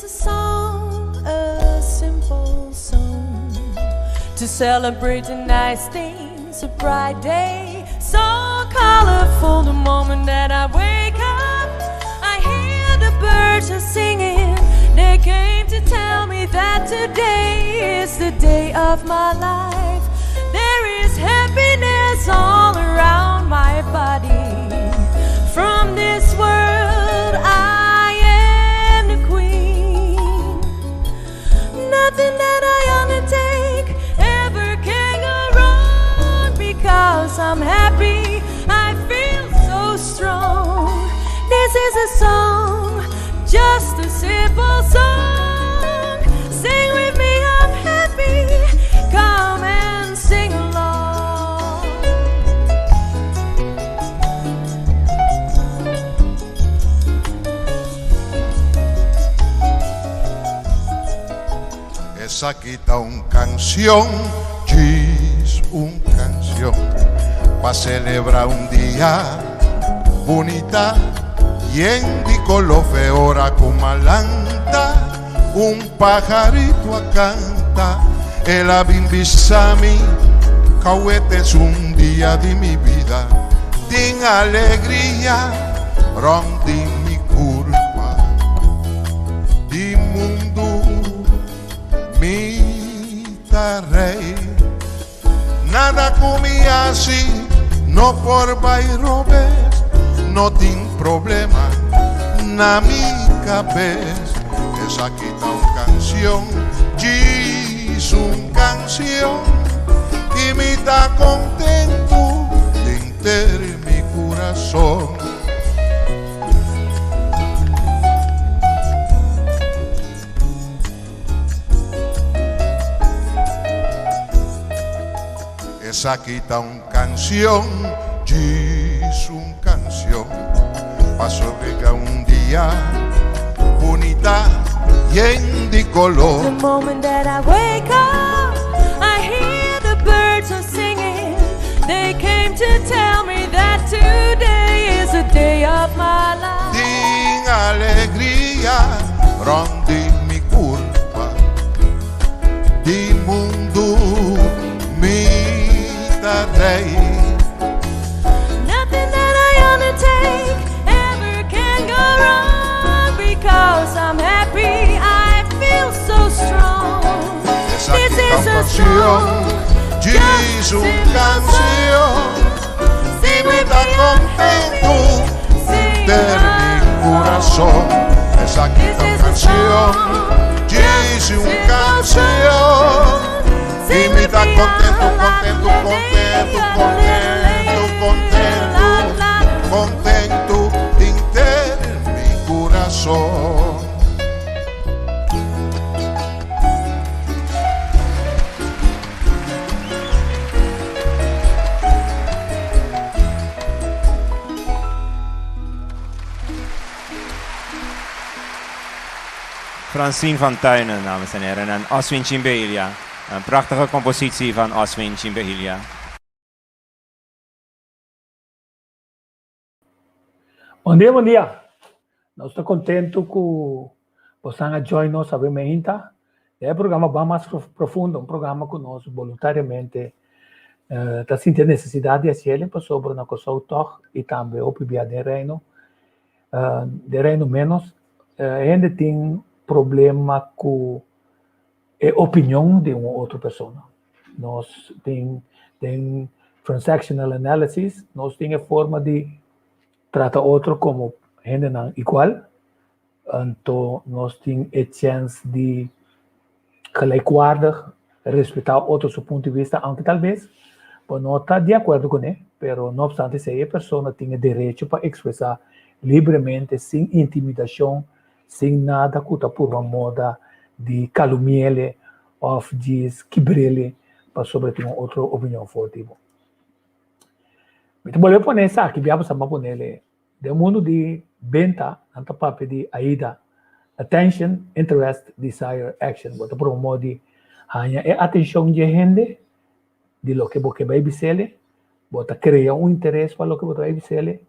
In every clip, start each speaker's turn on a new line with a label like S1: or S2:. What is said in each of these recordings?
S1: a song, a simple song To celebrate the nice things, a bright day So colorful the moment that I wake up I hear the birds are singing They came to tell me that today is the day of my life There is happiness all around my body From this world I am the queen Nothing that I undertake ever can go wrong Because I'm happy, I feel so strong This is a song, just a simple song Sing with me, I'm happy, come and sing along
S2: Esaki ta un canción, djis un canción Pa celebra un dia bunita Yen di color fe ora cu malanta Un pajarito a canta El a bin bisa mi Cauete es un dia di mi bida Tin alegria rond di mi curpa Di mundu mi ta rey Nada cu mi haci no por bay robes No tin problema na mi cabes Esaki ta un cancion, djis un cancion Y mi ta contento denter mi curason. Esaki ta un canción, djis un canción, pa sobrega un dia bunita yen di color.
S1: The moment that I wake up, I hear the birds are singing. They came to tell me that today is the day of my life.
S2: Tin alegria rond di mi curpa, di mundu mi ta rey.
S1: Nothing that I undertake ever can go wrong because I'm happy, I feel so strong.
S2: Esaki
S1: This
S2: ta
S1: is
S2: un
S1: a
S2: canción,
S1: song,
S2: djis
S1: just a
S2: un
S1: simple
S2: canción.
S1: song.
S2: Y
S1: Sing
S2: mi
S1: with
S2: ta
S1: me, I'm
S2: contento
S1: happy. Sing
S2: denter mi curason.
S1: along.
S2: Esaki
S1: This
S2: ta un
S1: is a
S2: canción,
S1: song,
S2: djis
S1: just a
S2: un
S1: simple
S2: canción.
S1: song.
S2: Y
S1: Sing
S2: mi
S1: with
S2: ta
S1: me,
S2: contento,
S1: la
S2: contento,
S1: la
S2: contento,
S1: la
S2: contento, contento,
S1: la la
S2: contento denter mi curason.
S3: Francine van Tuinen, dames en heren, en Oswin Chimbelia. Een prachtige compositie van Oswin Chimbelia.
S4: Bon dia, bon dia. Nos ta contento cu bosan a join nos awe meinta. Den e programa Ban Mas Profundo, un programa cu nos boluntariamente ta sinti e necesidad di haciel pasobra na Kòrsou tòg y tambe hopi bia den Reino, den Reino menos, hende tin problema cu e opinion di un otro persona. Nos tin den transactional analysis nos tin e forma di trata otro como hendenan igual, anto nos tin e chens di gelijkwaardig respetá otro su punto di bista, aunke tal bes bo no ta di akuerdo kuné, pero no opstante esei e persona tin e derecho pa ekspresá libremente sin intimidashon, sin nada ku ta purba moda di kalumiele òf djis kibrele pasobra e tin un otro opinion for di bo. Mi ta bolbe pone esaki, bia bo sa bo a ponele Den mundu di benta nan ta papia di AIDA, Attention, Interest, Desire, Action. Bo ta proba modo di haña e atencion dje hende di loke bo ke bai bisele, bo ta crea un interes pa loke bo ta bai bisele,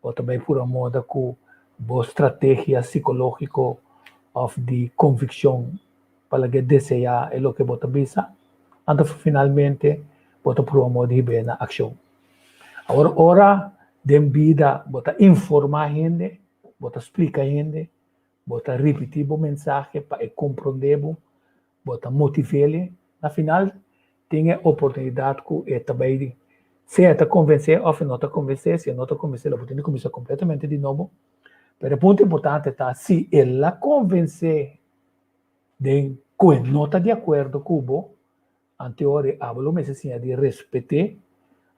S4: bo ta bai purba moda cu bo strategia psicologico. òf di konvikshon pa lag'é deseá e loke bo ta bisa, anto finalmente bo ta proba moda di hib'é na akshon. Awor ora den bida bo ta informá hende, bo ta splika hende, bo ta ripití bo mensahe pa e komprondé bo, bo ta motiv'é, na final tin e oportunidat ku e ta bai sea e ta konvensé òf e no ta konvensé, si e no ta konvensé lo bo tin di kuminsá kompletamente di nobo. Pero e punto importante ta si el a konvensé den ku e no ta di akuerdo ku bo, anto e abo lo mester siña di respet'é,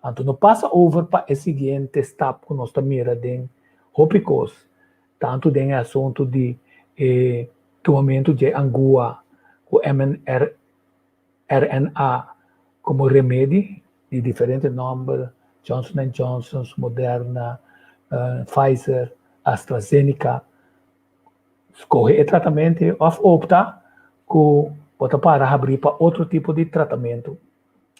S4: anto no pasa over pa e siguiente stap ku nos ta mira den hopi kos, tantu den e asuntu di e tumamentu dje angua ku MNR RNA komo remedi di diferente nòmber, Johnson and Johnson, Moderna, Pfizer, AstraZeneca. Skohe e tratamentu òf opta ku bo ta para habrí pa otro tipo di tratamentu.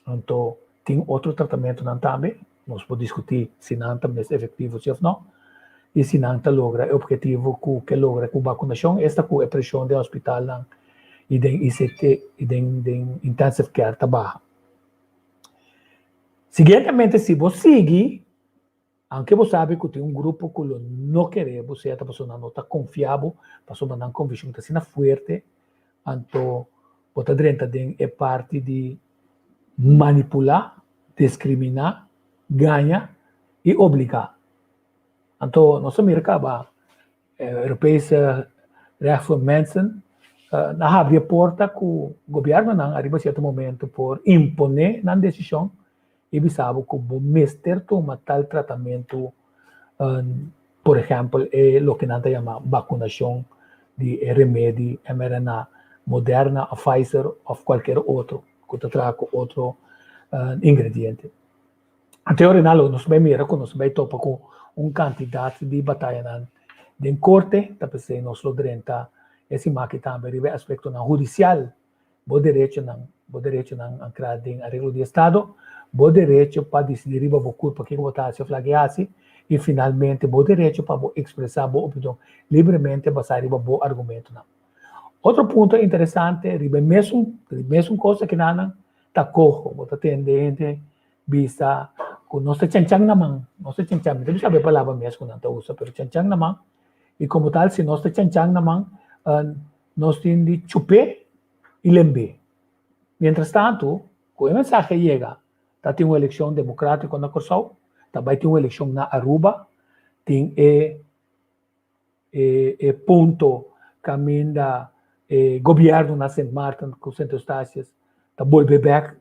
S4: Anto tin otro tratamentunan tambe, nos por diskutí si nan ta mes efektivo si òf nò i si nan ta logra e ophetivo ku ke logra ku bakunashon, esta ku e preshon den hospitalnan i den ICT i den den intensive care ta baha. Siguientemente si bo sigui, aunke bo sabi ku tin un grupo ku lo no kere bo, sea ta pasobra nan no ta konfia bo, pasobra nan konvikshon ta asina fuerte, anto bo ta drenta den e parti di manipulá, diskriminá, gaña i obligá. Anto nos a mira kaba Europese Recht voor Mensen a habri e porta ku gobièrnunan ariba sierto momento por imponé nan desishon i bisa bo ku bo mester tuma tal tratamentu, por ehèmpel e loke nan ta yama bakunashon di e remedi mRNA, Moderna òf Pfizer òf kualkier otro ku ta traha ku otro ingrediente. Anto e ora nos bai mira ku nos bai topa ku un kantidat di batayanan den korte, ta p'esei nos lo drenta e siman aki tambe riba e aspektonan hudisial, bo derechonan, bo derechonan ankrá den areglo di estado, bo derecho pa disidí riba bo kurpa kiko bo ta hasi òf laga e hasi, i finalmente bo derecho pa bo ekspresá bo opinion libremente basá riba bo argumentonan. Otro punto interesante riba e mesun mesun kos akinanan ta koho, bo ta tende hende bisa ku nos ta chanchan na man, nos ta chanchan, mi ta bisa e palabra mes ku nan ta usa, pero chanchan na man, i komo tal si nos ta chanchan na man, nos tin di chup'é i lemb'é. Mientras tantu, ku e mensahe yega, ta tin un elekshon demokratiko na Kòrsou, ta bai tin un elekshon na Aruba, tin e e e punto kaminda e gobièrnu na Sint Maarten ku Sint Eustatius ta bolbe bèk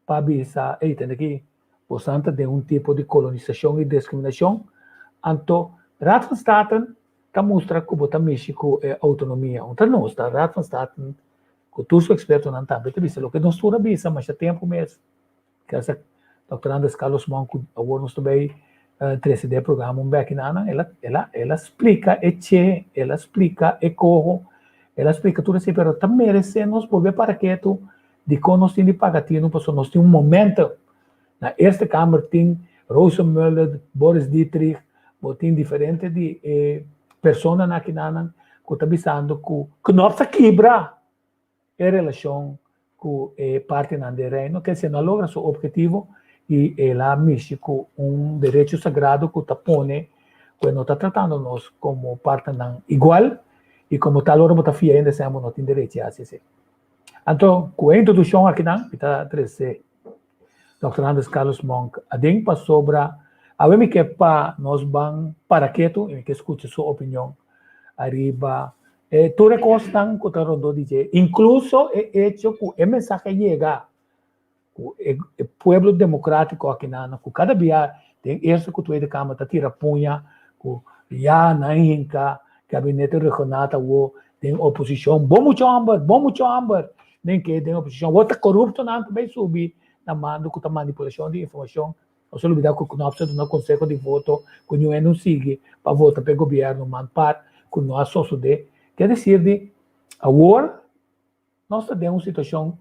S4: pa bisa, ey tende aki, bosan ta den un tipo di kolonisashon i diskriminashon, anto Raad van State ta mustra ku bo ta mishi ku e outonomia. Un ta nos ta Raad van State ku tur su ekspertonan tambe ta bisa loke nos tur a bisa masha tempu mes. Kesa Dòkter Andres Carlos Monk ku awor nos ta bai trese den e programa un bèki nan, el a el a el a splika e che, el a splika e koho, el a splika tur esei, pero ta meresé nos bolbe para ketu dikon nos tin di paga tinu pasobra nos tin un momento. Na Eerste Kamer tin Rosenmöller, Boris Dietrich, bo tin diferente di e personanan akinan ku ta bisando ku Knops a kibra. E relashon ku e partinan den Reino ke si no a logra su ophetivo i el a mishi ku un derecho sagrado ku ta pone ku e no ta tratando nos komo partnernan igual i komo tal ora bo ta fia hende esei bo no tin derechi hasi esei. Anto ku e introdushon akinan mi ta trese Dòkter Andres Carlos Monk aden pasobra awe mi ke pa nos ban para ketu i mi ke skucha su opinion ariba e tur e kosnan ku ta rondó di dje, inkluso e echo ku e mensahe a yega ku e pueblo demokratiko akinan ku kada bia den Eerste ku Tweede Kamer ta tira puña ku ya nan hinka gabinete Rhuggenaath awo den oposishon, bo mucha hòmber, bo mucha hòmber den ke den oposishon, awor ta koruptonan ta bai subi na mando ku ta manipulashon di informashon. Nos a lubida ku Knops a duna konseho di voto ku niun hende no sigui pa vota pa e gobièrnu man par ku no a sosodé. Ke desir di awor nos ta den un situashon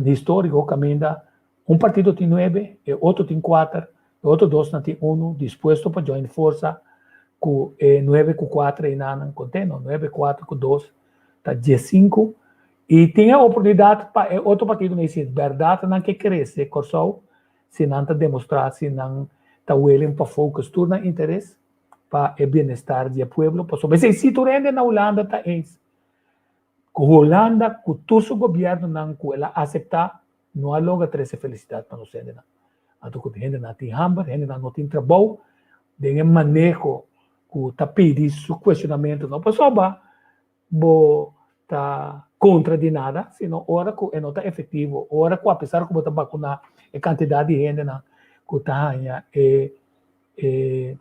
S4: históriko kaminda un partido tin nuebe, e otro tin kuater, e otro dosnan tin unu dispuesto pa join forsa ku e nuebe ku kuater einanan konteno, nuebe kuater ku dos. Ta 15 i tin e oportunidat pa e otro partidonan si bèrdat nan ke krese Kòrsou, si nan ta demostrá si nan ta willing pa focus tur nan interes pa e bienestar di e pueblo, pasobra esei si tur hende na Hulanda ta eens ku Hulanda ku tur su gobièrnunan ku el a aseptá no a logra trese felisidat pa nos hendenan. Anto ku hendenan tin hamber, hendenan no tin trabou, den e maneho ku ta pidi su kuestionamentu no pasobra bo ta kontra di nada, sino ora ku e no ta efektivo, ora ku apesar ku bo ta bakuná e kantidat di hendenan ku ta haña e e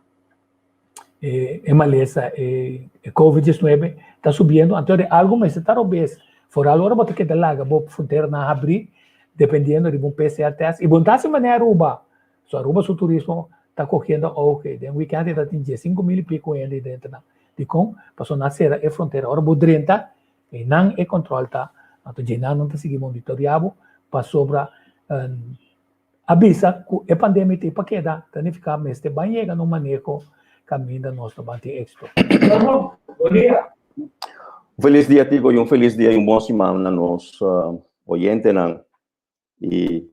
S4: e malesa e covid 19 ta subiendo, anto di algu mester ta robes. Foral ora bo ta keda laga bo fronteranan habrí dependiendo riba un PCR test i bo no ta hasi manera Aruba. So Aruba su turismo ta cogiendo auge. Den weekend e ta tin 15,000 y pico hende drenta nan. Dicon? Pasobra nan a cera e frontera. Ora bo drenta, einan e control ta, anto dje nan nan ta sigui monitorea bo pasobra a bisa cu e pandemia tin pa keda, ta nifica mester ban yega na un maneho caminda nos ta ban tin exito. Bon dia!
S5: Un felis dia Tico y un felis dia y un bon siman na nos oyentenan y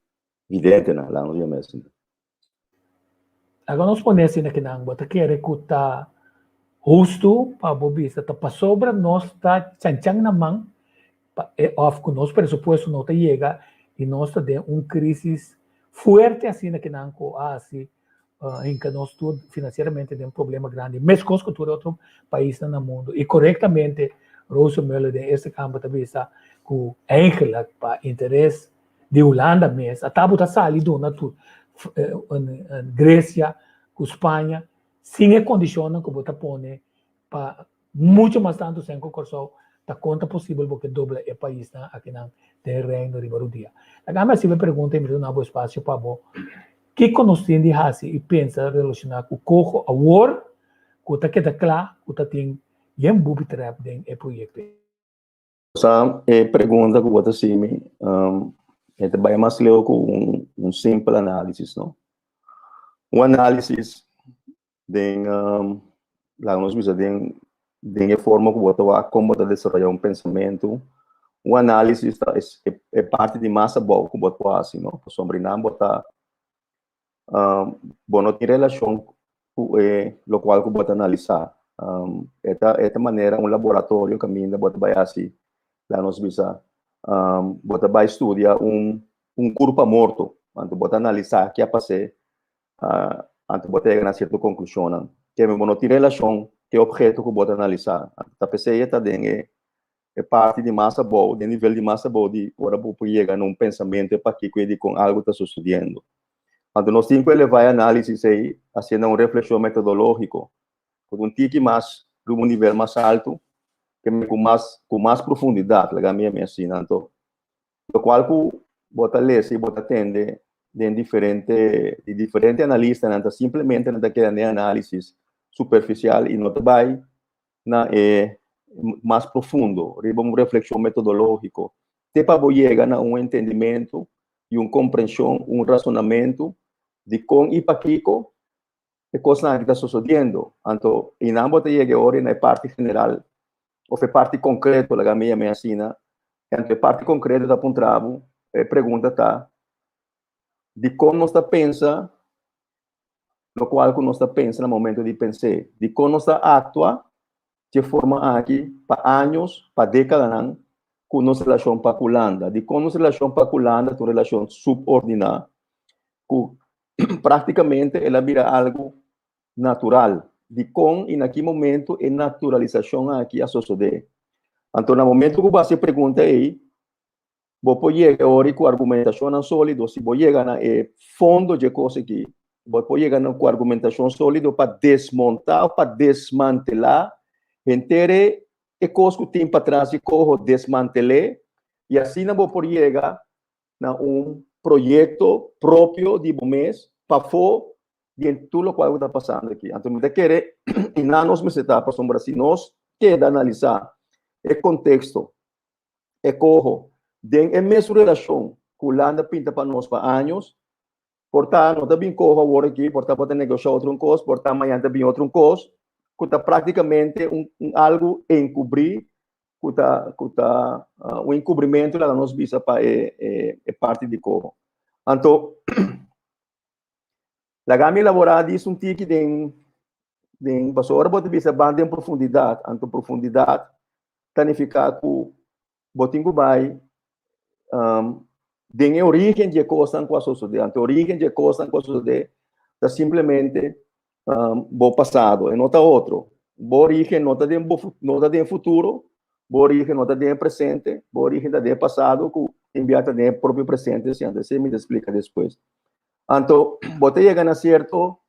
S5: videntenan, laat nos yama asina.
S4: Laga nos pone asina ki nan, bo ta kere ku ta hustu pa bo bisa ta pasobra nos ta chanchan na man pa e òf ku nos presupuesto no ta yega i nos ta den un krisis fuerte asina ki nan ku a hasi hinka nos tur finansieramente den problema grandi meskos ku tur e otro paisnan na mundu i korektamente Rosenmöller den Eerste Kamer ta bisa ku eigenlijk pa interes di Hulanda mes a tabata sali duna tur Grecia ku Spaña sin e kondishonnan ku bo ta pone pa mucho mas tantu sen ku Kòrsou ta kon ta posibel bo ke dobla e paisnan akinan den Reino riba rudia. Laga mi hasi bo e pregunta i mi ta duna bo espasio pa bo kiko nos tin di hasi i pensa relashoná ku koho awor ku ta keda kla ku ta tin yen bubi trèp den e proyekto ei.
S5: Sa e pregunta ku bo ta hasi mi e ta bai mas leu ku un simpel análisis no. Un análisis den laga nos bisa den den e forma ku bo ta wak kon bo ta desaroyá un pensamentu, un análisis ta e parti di mas abou ku bo por hasi no, pasobra einan bo ta bo no tin relashon ku e lokual ku bo ta analisá. E ta e ta manera un laboratorio kaminda bo ta bai hasi laga nos bisa bo ta bai studia un un kurpa morto, anto bo ta analisá ke a pas'é anto bo ta yega na sierto konklushonnan. Keme bo no tin relashon ku e opheto ku bo ta analisá. Anto ta p'esei e ta den e e parti di mas abou, den nivel di mas abou di ora bo por yega na un pensamentu e pakiko i dikon algu ta sosodiendo. Anto nos tin ku elevá e análisis ei hasiendo un reflekshon metodológiko, ku un tiki mas riba un nivel mas altu, ku mas ku mas profundidat, laga mi yam'é asina. Anto Lokual ku bo ta lesa i bo ta tende den diferente di diferente analistanan ta simplemente nan ta keda den análisis superfisial i no ta bai na e mas profundo, riba un reflekshon metodológiko, te pa bo yega na un entendimentu i un komprenshon, un rasonamentu di kon i pakiko e kosnan aki ta sosodiendo. Anto, einan bo ta yega e ora na e parti general òf e parti konkreto, laga mi yam'é asina, anto e parti konkreto ta puntra bo, e pregunta ta, dikon nos ta pensa lokual ku nos ta pensa na momento di pens'é? Dikon nos ta aktua di e forma aki pa años, pa dékadanan ku nos relashon pa ku Hulanda? Dikon nos relashon pa ku Hulanda ta un relashon subordiná ku práktikamente el a bira algu natural. Dikon i na ki momento e naturalisashon aki a sosodé? Anto na momento ku bo hasi e pregunta ei, bo por yega e ora ku argumentashonnan sólido, si bo yega na e fondo dje kos aki, bo por yega na ku argumentashon sólido pa desmontá òf pa desmantelá henter e kos ku tin patras di koho, desmantel'é, i asina bo por yega na un proyekto propio di bo mes pafó di en tur lokual ku ta pasando aki. Anto mi ta kere i nan nos mester ta pasobra si nos keda analisá e konteksto, e koho den e mesun relashon ku Hulanda pinta pa nos pa años, por ta no ta bin koho awor aki, por ta bo ta negoshá otro un kos, por ta mañana ta bin otro un kos, ku ta práktikamente un algu enkubrí. ku ta ku ta un enkubrimentu laga nos bisa pa e e parti di coho. Anto laga mi elaborá dis un tiki den den pasobra ora bo ta bisa ban den profundidat, anto profundidat ta nifiká ku bo tin ku bai den e orígen di e kosnan ku a sosodé. Anto e orígen di e kosnan ku a sosodé ta simplemente bo pasado, e no ta otro. Bo orígen no ta den bo no ta den futuro, bo orígen no ta den e presente, bo orígen ta den e pasado ku tin bia ta den e propio presente, si anto esei mi ta splika despues. Anto bo ta yega na sierto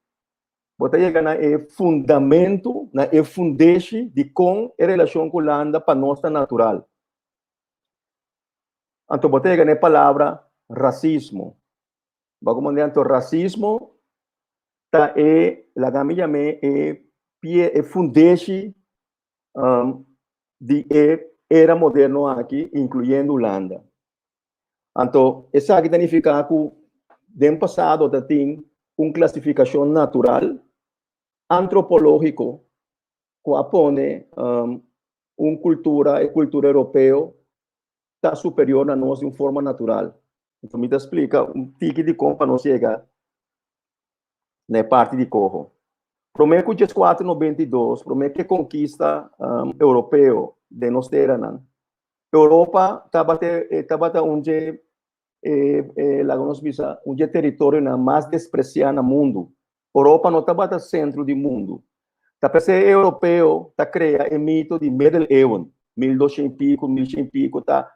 S5: Bo ta yega na e fundamentu, na e fundeshi di kon e relashon ku Hulanda pa nos ta natural. Anto bo ta yega na e palabra rasismo. Bo a komprendé? Anto rasismo ta e, laga mi yam'é e pie, e fundeshi di e era moderno aki, inkluyendo Hulanda. Anto, esaki ta nifiká ku den pasado ta tin un klasifikashon natural, antropológiko, ku a pone un kultura, e kultura europeo, ta superior na nos di un forma natural. Anto mi ta splika un tiki dikon pa nos yega na e parti di koho. Promé ku 1492, promé ku e konkista europeo den nos teranan, Europa tabata e tabata un dje e e laga nos bisa un dje teritorionan mas despresiá na mundu. Europa no tabata sentro di mundu. Ta p'esei e europeo ta krea e mito di Middeleeuwen, 1200 i piko, 1100 i piko, ta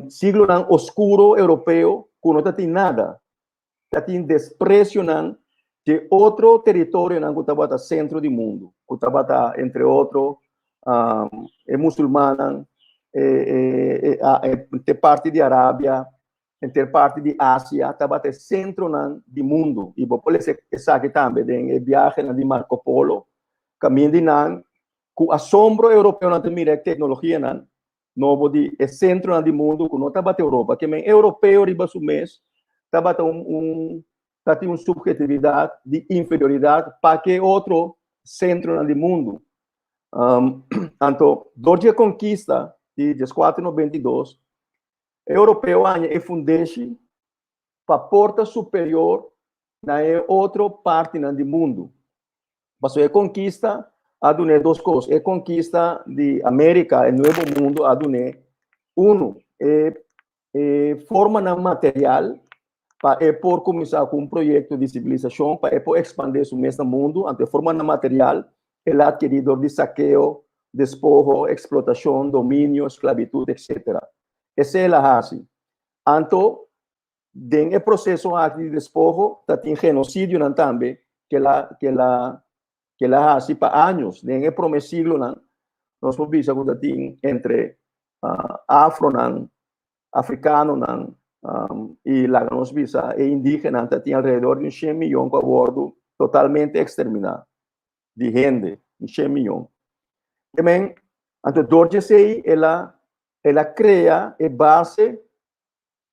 S5: siglonan oskuro europeo ku no ta tin nada. Ta tin despresionan dje otro teritorionan ku tabata sentro di mundu, ku tabata entre otro e musulmannan, e e parti di Arabia, henter parti di Asia tabata e sentronan di mundu. I bo por lesa esaki tambe den e biahenan di Marco Polo, kaminda di nan ku asombro europeonan ta mira e teknologianan nobo di e sentronan di mundu ku no tabata Europa. Ke men europeo riba su mes tabata un un tatin un subhetividat di inferioridat pa ke otro sentronan di mundu. Anto dor di e konkista di 1492 e europeo a haña e fundeshi pa por ta superior na e otro partinan di mundu. Pasobra e konkista a dun'é dos kos. E konkista di Amerika, e Nuevo Mundo, a dun'é, unu, e e formanan material pa e por kuminsá ku un proyekto di sivilisashon, pa e por ekspandé su mes na mundu. Anto e formanan material el a atkerí dor di sakeo, despoho, eksplotashon, dominio, sklabitut, etsetera. Esei el a hasi. Anto Den e proseso aki di despoho ta tin genosidionan tambe ke la ke la ke la hasi pa años. Den e prome siglonan nos por bisa ku ta tin entre afronan, afrikanonan i laga nos bisa e indigenan ta tin alrededor di un shen miyon ku a wòrdu totalmente eksterminá di hende, un shen miyon. Te men, anto dor di esei el a el a krea e base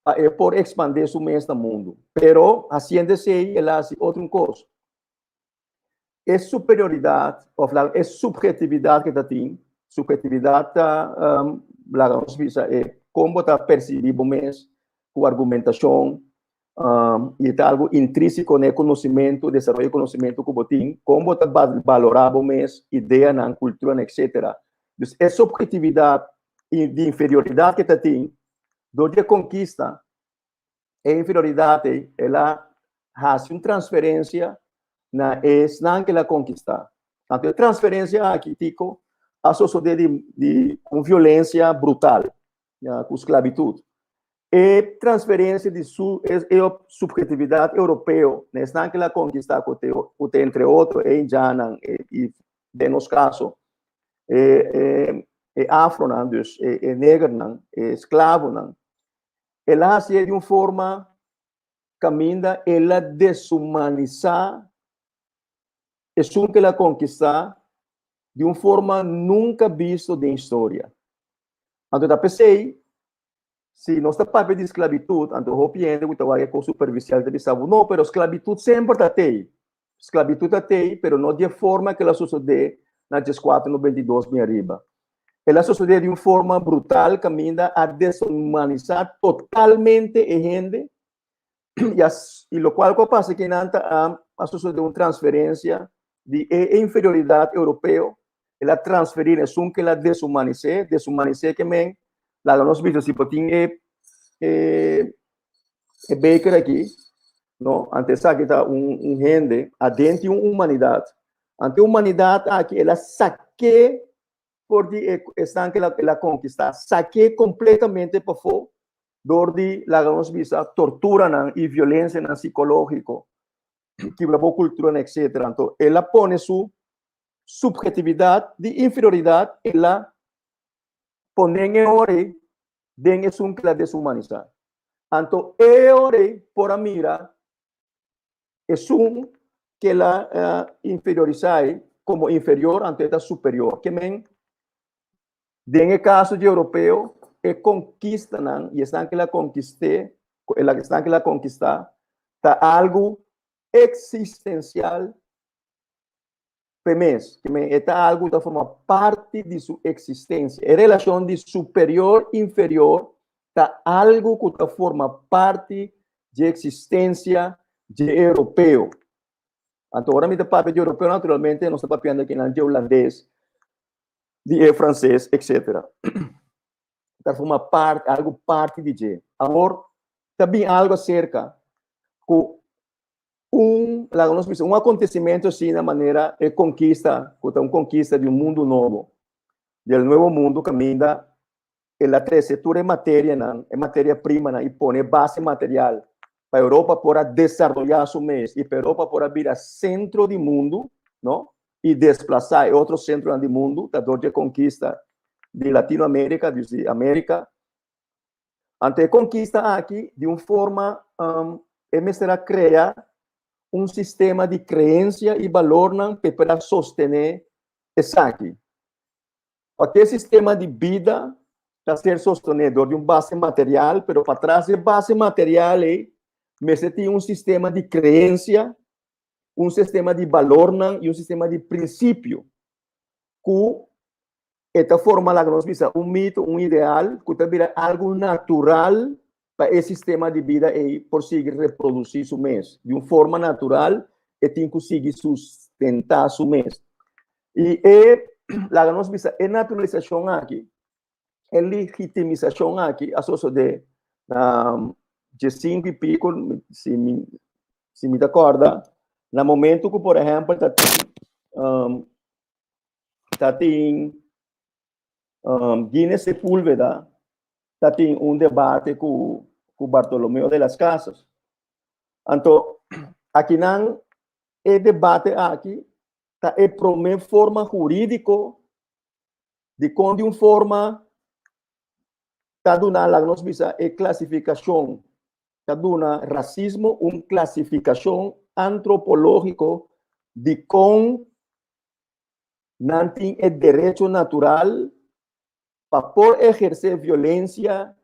S5: pa e por expandé su mes na mundu. Pero haciendo esei el a haci otro un cos. E superioridad of la e subjetividad ke ta tin, subjetividad ta um, laga nos bisa e kon bo ta percibí bo mes ku argumentacion um, i ta algo intrínseco na e conocimento, desaroyo di conocimento ku bo tin, kon bo ta balorá bo mes, ideanan, culturanan, etcétera. Dus e subjetividad di inferioridad ke ta tin Dor di e konkista, e inferioridat ei, el a hasi un transferensia na esnan ku el a konkistá. Anto e transferensia aki, Tico, a sosodé di di un violensia brutal, ya, ku sklabitut. E transferensia di su e subhetividat europeo na esnan ku el a konkistá, ku te ku te entre otro e indiannan i den nos kaso e e e afronan, dus e e negernan, e esklavonan, el a hasié di un forma kaminda el a deshumanisá esun ku el a konkistá di un forma nunka bisto den historia. Anto ta p'esei si nos ta papia di sklabitut, anto hopi hende ku ta wak e kos superfisial ta bisa bo, no, pero sklabitut semper ta tei. Sklabitut ta tei, pero no di e forma ku el a sosodé na 1492 bin ariba. El a sosodé di un forma brutal kaminda a deshumanisá totalmente e hende i a i lokual ku a pasa kinan ta a a sosodé un transferensia di e inferioridat europeo, el a transferí na esun ku el a deshumanis'é, deshumanis'é ke men laga nos bisa si por tin e e e beker aki, no, anto esaki ta un un hende aden tin un humanidat, anto e humanidat aki el a sak'é for di e esnan ku el a konkistá, sak'é kompletamente pafó dor di, laga nos bisa, torturanan i violensianan sikológiko, kibra bo kulturanan, etsetera. Anto el a pone su suphetividat di inferioridat, el a pone e ora ei den esun ku el a deshumanisá. Anto e ora ei por a mira Esun ke la inferiorisá ei komo inferior anto e ta superior. Ke men, den e kaso di europeo, e konkistanan i esnan ke la konkist'é, esnan ke la konkistá, ta algu eksistensial p'e mes. Ke men, e ta algu ku ta forma parti di su eksistensia. E relashon di superior-inferior ta algu ku ta forma parti dje eksistensia dje europeo. Anto ora mi ta papia di europeo naturalmente nos ta papiando akinan dje hulandes, di e franses, etcetera. Ta forma parti, algu parti di dje. Awor ta bin algu aserka ku un, laga nos bisa, un acontecimento asina manera e conquista, cu ta un conquista di un mundo nobo, del nuevo mundo caminda el a trece tur e materianan, e materia primanan y pone base material pa Europa por a desaroya su mes y pa Europa por a bira centro di mundo, no? Y desplaza e otro centronan di mundo, ta dor di e conquista di Latinoamerica, dus di America. Anto e konkista aki di un forma e mester a krea un sistema di kreensia i balornan p'e por a sostené esaki. Paske e sistema di bida ta ser sostené dor di un base material, pero patras di e base material ei mester tin un sistema di kreensia, un sistema di balornan i un sistema di prinsipio ku E ta forma laga nos bisa un mito, un ideal ku ta bira algu natural pa e sistema di bida ei por sigui reprodusí su mes. Di un forma natural e tin ku sigui sustentá su mes. I e, laga nos bisa, e naturalisashon aki, e legitimisashon aki a sosodé na diesinku i piko, si mi si mi ta kòrda, na momentu ku por ehèmpel ta tin ta tin um, Guinness Sepúlveda ta tin un debate ku, ku Bartolomeo de las Casas. Anto, akinan e debate aki ta e promé forma hurídiko di kon di un forma ta duna, laga nos bisa, e klasifikashon, ta duna rasismo un klasifikashon antropológiko di kon Nan tin e derecho natural pa por ehersé violensia,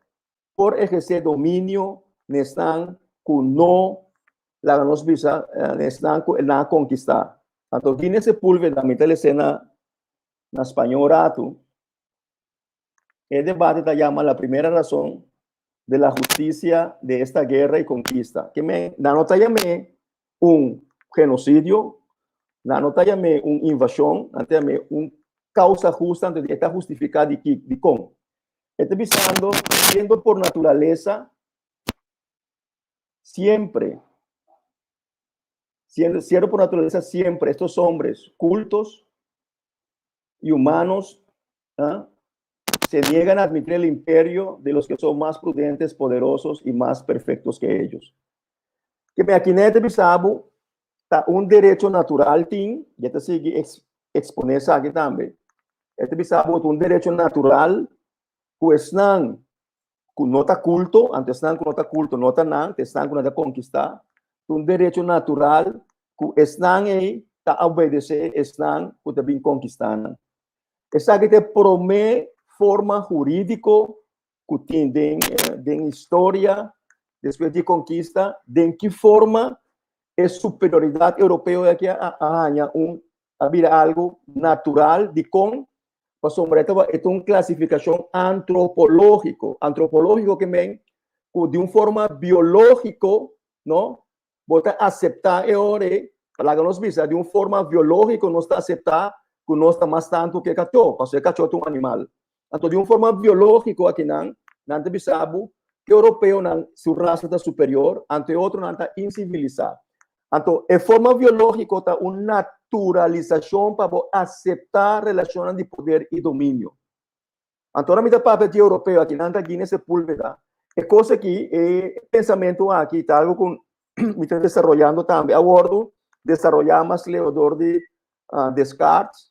S5: por ehersé dominio na esnan ku no, laga nos bisa, na esnan ku nan a konkistá. Anto Guinea Sepúlveda, mi ta les'é na na spañó un ratu, e debate ta yama La primera razón de la justicia de esta guerra y conquista. Ke men, nan no ta yam'é un genocidio, nan no ta yam'é un invashon, nan ta yam'é un causa justa, anto e ta hustifiká di ki, dikon. E ta bisando, siendo por naturalesa siempre, siendo, siendo por naturaleza siempre estos hombres cultos y humanos ¿ah? se niegan a admitir el imperio de los que son más prudentes, poderosos y más perfectos que ellos. Ke men aki net bisa bo ta un derecho natural tin, y e ta sigui expone esaki tambe. E ta bisa bo ta un derecho natural ku esnan ku no ta kulto, anto esnan ku no ta kulto no ta nan, ta esnan ku nan ta konkistá, ta un derecho natural ku esnan ei ta obedesé esnan ku ta bin konkistá nan. Esaki ta e promé forma hurídiko ku tin den den historia despues di konkista, den ki forma e superioridat europeo aki a haña un a bira algu natural. Dikon? Pasobra e ta e ta un klasifikashon antropológiko. Antropológiko ke men ku di un forma biológiko, no, bo ta aseptá e ora ei, laga nos bisa, di un forma biológiko nos ta aseptá ku nos ta mas tantu ku e kachó, pasobra e kachó ta un animal. Anto di un forma biológiko akinan nan ta bisa bo ku e europeonan su rasa ta superior, anto e otronan ta insivilisá. Anto e forma biológiko ta un naturalisashon pa bo aseptá relashonnan di poder i dominio. Anto ora mi ta papia di europeo aki, nan ta Guinea Sepúlveda. E kos aki, e pensamentu aki ta algu ku mi ta desaroyando tambe. A wòrdu desaroyá mas leu dor di Descartes.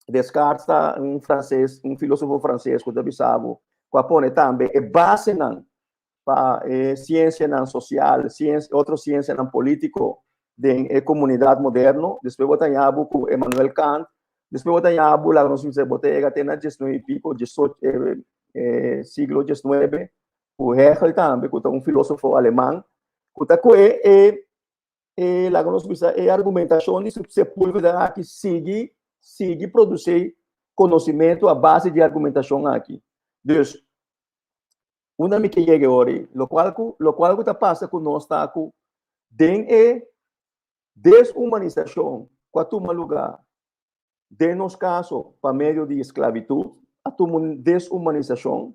S5: Descartes ta un franses, un filósofo franses ku ta bisa bo ku a pone tambe e basenan pa e siensianan sosial, siensia, otro siensianan polítiko den e komunidat moderno. Despues bo ta haña bo ku Emmanuel Kant, despues bo ta haña bo, laga nos bisa, bo ta yega te na diesnuebe i piko, diesocho, siglo diesnuebe, ku Hegel tambe, ku ta un filósofo aleman, ku ta kohe e e laga nos bisa e argumentashon di Sepúlveda aki sigui sigui produsí konosimentu a base di argumentashon aki. Dus, unda mi ke yega e ora ei? Lokual ku lokual ku ta pasa ku nos ta ku den e deshumanisashon ku a tuma lugá den nos kaso pa medio di esklabitut, a tuma un deshumanisashon,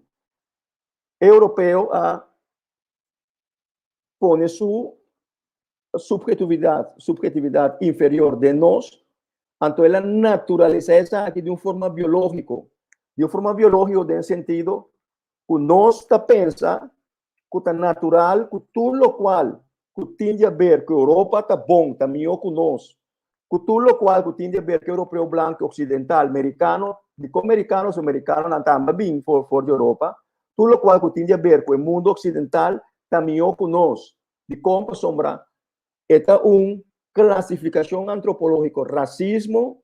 S5: e europeo a pone su subjetividad, subjetividad inferior den nos, anto el a naturalisa esaki di un forma biológico. Di un forma biológico den sentido ku nos ta pensa ku ta natural ku tur lokual ku tin di haber ku Europa ta bon, ta mihó ku nos, ku tur lokual ku tin di haber ku europeo blanku, oksidental, merikano, dikon merikano? So merikanonan tambe a bin for for di Europa, tur lokual ku tin di haber ku e mundu oksidental ta mihó ku nos. Dikon? Pasobra e ta un klasifikashon antropológiko. Rasismo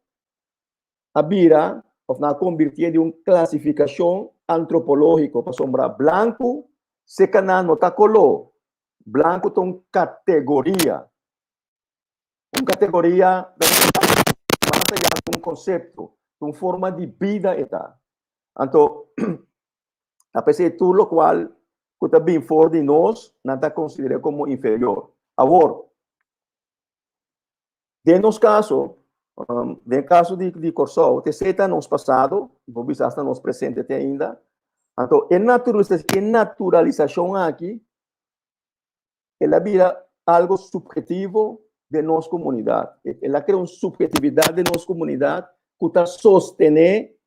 S5: a bira òf nan a konvirtié di un klasifikashon antropológiko pasobra blanku seka nan no ta koló, blanku ta un kategoria. Un kategoria mas allá di un konsepto, ta un forma di bida e ta. Anto, a pesar tur lokual ku ta bin for di nos, nan ta konsider'é komo inferior. Awor, den nos kaso, den kaso di di Kòrsou, te esei ta nos pasado, bo bisa asta nos presente te ainda. Anto, e e naturalisashon aki El a bira algo subhetivo den nos comunidad. El a crea un subhetividad den nos comunidad cu ta sostene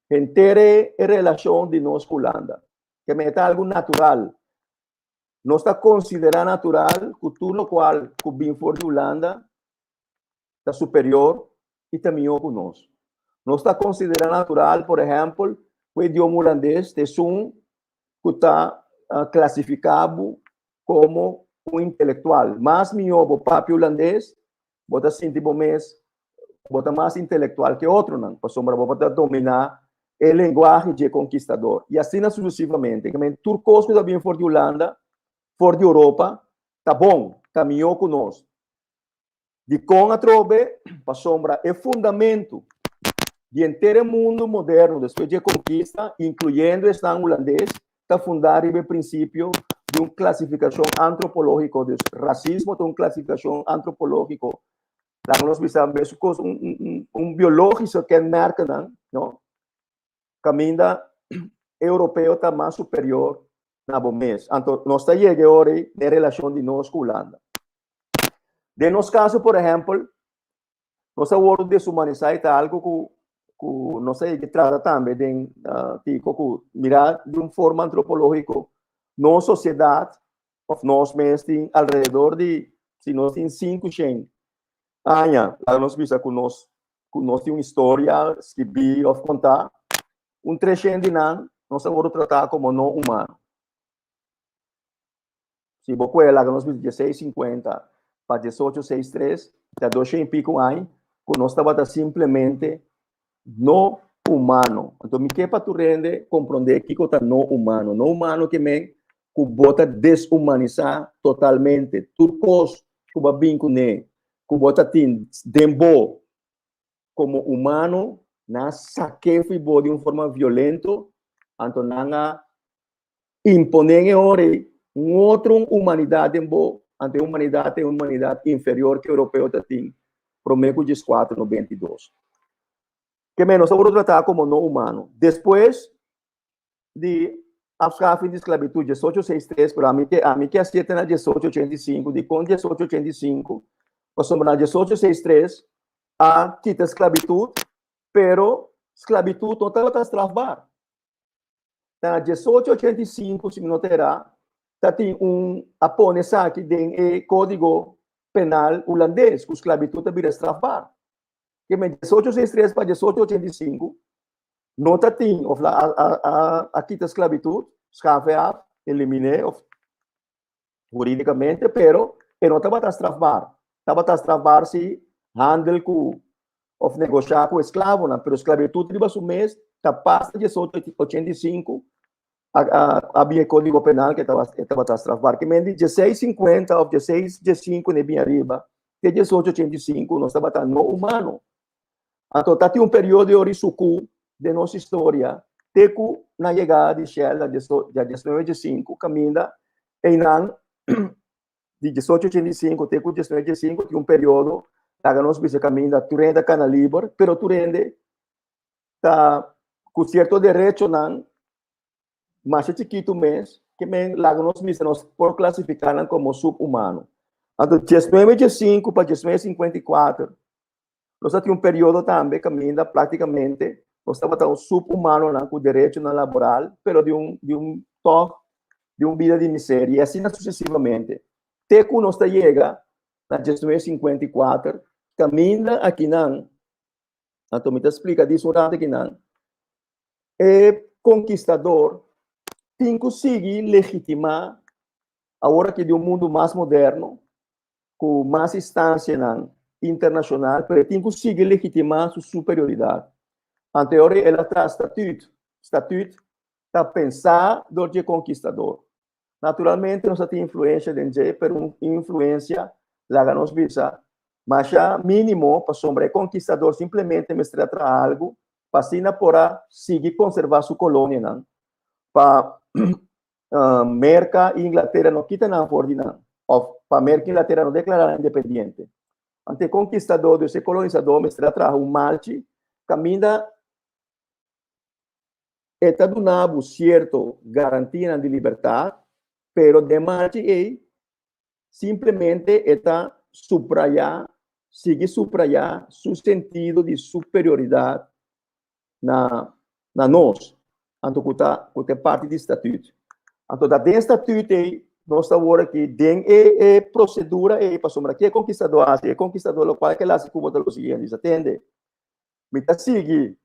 S5: henter e relacion di nos cu Hulanda. Ke men e ta algo natural. Nos ta considera natural cu tur locual cu bin for di Hulanda ta superior y ta mihor cu nos. Nos ta considera natural, por ehempel, cu e idioma hulandes ta esun cu ta clasifica bo como un intelectual. Mas mihor bo papia hulandes, bo ta sinti bo mes, bo ta mas intelectual que otronan, pasobra bo ta domina e lenguahe dje conquistador. Y asina sucesivamente. Tur cos cu ta bin for di Hulanda, for di Europa, ta bon, ta mihor cu nos. Dikon atrobe? Pasobra e fundamentu di henter e mundu moderno despues dje konkista, inkluyendo esnan hulandes, ta fundá riba e prinsipio di un klasifikashon antropológiko. Dus, rasismo ta un klasifikashon antropológiko. Laga nos bisa mes kos, un biológiso kenmerkennan, no? Kaminda e europeo ta mas superior na bo mes. Anto nos ta yega e ora ei den relashon di nos ku Hulanda. Den nos kaso, por ehèmpel, nos a wòrdu deshumanisá i ta algu ku ku nos a yega trata tambe den tiko ku mira di un forma antropológiko nos sosiedat òf nos mes tin alrededor di si nos tin sinku shen aña laga nos bisa ku nos ku nos tin un historia skibí òf kontá un treshen di nan nos a wòrdu tratá komo no humano. Si bo kue laga nos bisa dieseis sinkuenta pa diesocho seis tres, ta doshen i piku aña ku nos tabata simplemente no humano. Anto mi ke pa tur hende komprondé kiko ta no humano. No humano ke men ku bo ta deshumanisá totalmente. Tur kos ku bo a bin kuné, ku bo ta tin den bo komo humano, Nan a sak'é fo'i bo di un forma violento, anto nan a imponé e ora ei un otro humanidat den bo, anto e humanidat ta e humanidat inferior ku europeo ta tin promé ku 1492. Ke men nos a wòrdu tratá komo no humano. Despues di afschaffing di sklabitut 1863, pero ami ke ami ke hasié te na 1885, dikon 1885? Pasobra na 1863 a kita sklabitut, pero sklabitut no tabata strafbaar. Ta na 1885, si mi no ta erá, ta tin un a pone esaki den e kódigo penal hulandes ku sklabitut ta bira strafbaar. Ke men 1863 pa 1885 no ta tin of la a a a a kita sklabitut, schafe af, eliminé of hurídikamente, pero e no tabata strafbaar. Tabata strafbaar si handel ku of negoshá ku esklavonan, pero sklabitut riba su mes ta pas na 1885 a a a bin e kódigo penal ke e tabata strafbaar. Ke men di 1650 of 1615 ne bin ariba te 1885 nos tabata no humano. Anto ta tin un periodo di sukú den nos historia te ku na yegada di Shell na 1985 kaminda einan di 1885 te ku 1985 tin un periodo laga nos bisa kaminda tur hende ta kana liber pero tur hende ta ku sierto derechonan masha chikitu mes ke men laga nos bisa nos por klasifiká nan komo subhumano. Anto 1985 pa 1954 nos a tin un periodo tambe kaminda práktikamente nos tabata un subhumanonan ku derechonan laboral pero di un di un tòg di un bida di miseria i asina susesivamente te ku nos ta yega na 1954 kaminda akinan. Anto mi ta splika dis un rato akinan. E konkistador tin ku sigui legitimá awor aki di un mundu mas moderno, ku mas instansianan internashonal, pero e tin ku sigui legitimá su superioridat. Anto e ora el a traha statüt. Statüt ta pensá dor di e konkistador. Naturalmente nos a tin influensia den dje, pero un influensia, laga nos bisa, masha mínimo, pasobra e konkistador simplemente mester a traha algu pa asina por a sigui konservá su kolonianan, pa Merka i Inglatera no kita nan for di nan, òf pa Merka i Inglatera no deklará nan independiente. Anto e konkistador, dus e kolonisador mester a traha un malchi kaminda e ta duna bo sierto garantianan di libertat, pero den malchi ei simplemente e ta subrayá, sigui subrayá su sentido di superioridat na na nos, anto ku ta ku ta e parti di statüt. Anto ta den statüt ei nos ta wor aki den e e prosedura ei, pasobra ke e konkistadó a hasi? E konkistadó lokual ke el hasi ku bo ta lo siguiente, bisa, Tende, mi ta sigui,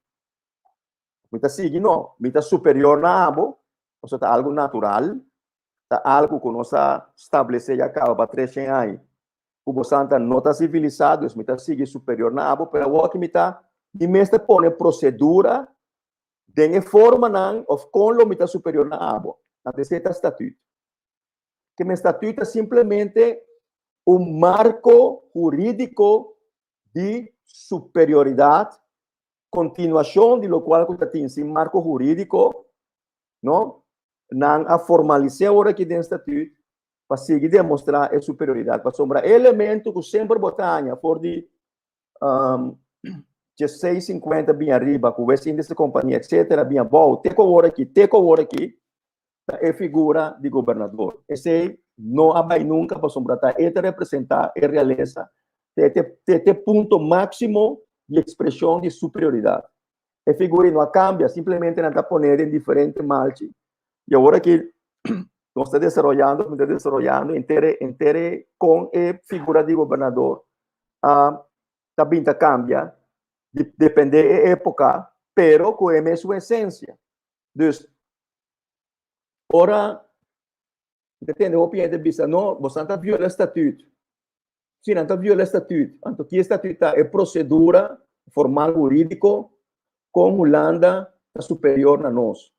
S5: mi ta sigui no, mi ta superior na abo, pasobra ta algu natural, ta algu ku nos a stablesé ya kaba pa 300 aña, ku bo santa no ta sivilisá, dus mi ta sigui superior na abo, pero awor ki mi ta, mi mes ta pone prosedura den e formanan òf kon lo mi ta superior na abo. Anto esei ta statüt. Ke men statüt ta simplemente un marko hurídiko di superioridat, kontinuashon di lokual ku ta tin sin marko hurídiko, no? Nan a formalis'é awor aki den statüt pa sigui demostrá e superioridat. Pasobra e elemento ku semper bo ta haña for di 1650 bin ariba ku West Indische Compagnie etcetera bin abou te ku awor aki, te ku awor aki ta e figura di gobernador. Esei no a bai nunka pasobra ta e ta representá e realesa, ta e ta e punto máksimo di ekspreshon di superioridat. E figura no a cambia, simplemente nan ta pone den diferente malchi. Y awor aki nos ta desaroyando, mi ta desaroyando entere, entere con e figura di gobernador a ta bin ta cambia, di, depende e epoca, pero cu e mesun esencia. Dus, ora mi ta tende hopi hende bisa, no, bosan ta viola statuut. Si nan ta viola statuut, anto ki e statuut ta? E procedura formal huridico con Hulanda ta superior na nos.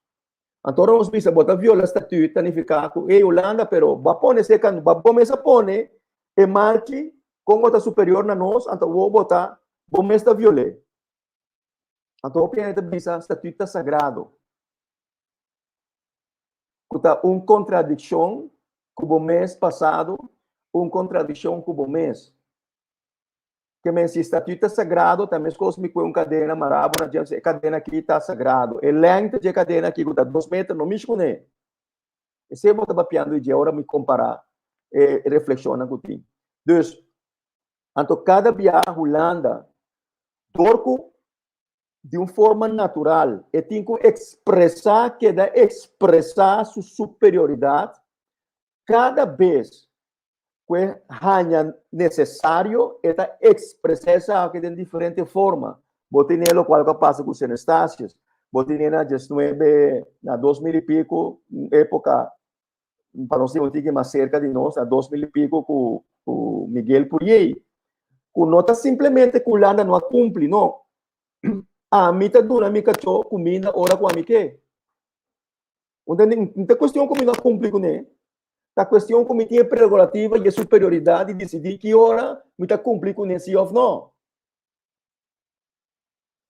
S5: Anto ora nos bisa bo ta viola statuut ta nifica cu ey Hulanda pero bo a pone esey can bo mes a pone e malchi con bo ta superior na nos anto awor bo ta bo mes ta viol'e. Anto hopi hende ta bisa statuut ta sagrado. Ku ta un kontradikshon ku bo mes pasado, un kontradikshon ku bo mes. Ke men si statuut ta sagrado ta meskos mi kue un kadena mará bo na dje, e kadena aki ta sagrado. E lengte dje kadena aki ku ta dos meter no mishi kuné. Esei bo ta papiando di dje ora mi kompará e reflekshonnan ku tin. Dus, anto kada bia Hulanda dor ku di un forma natural e tin ku ekspresá, keda ekspresá su superioridat kada bes ku e haña nesesario e ta ekspresá esaki den diferente forma. Bo tene lokual ku a pasa ku Sint Eustatius, bo tene na diesnuebe, na 2000 i piku, un époka pa nos tin un tiki mas serka di nos, na 2000 i piku ku ku Miguel Pourier, ku no ta simplemente ku Hulanda no a kumpli, no. Ami ta duna mi kachó kuminda ora ku ami ke. No ta kuestion ku mi no a kumpli kuné, ta kuestion ku mi tin e prerogativa i e superioridat di disidí ki ora mi ta kumpli kuné si òf no.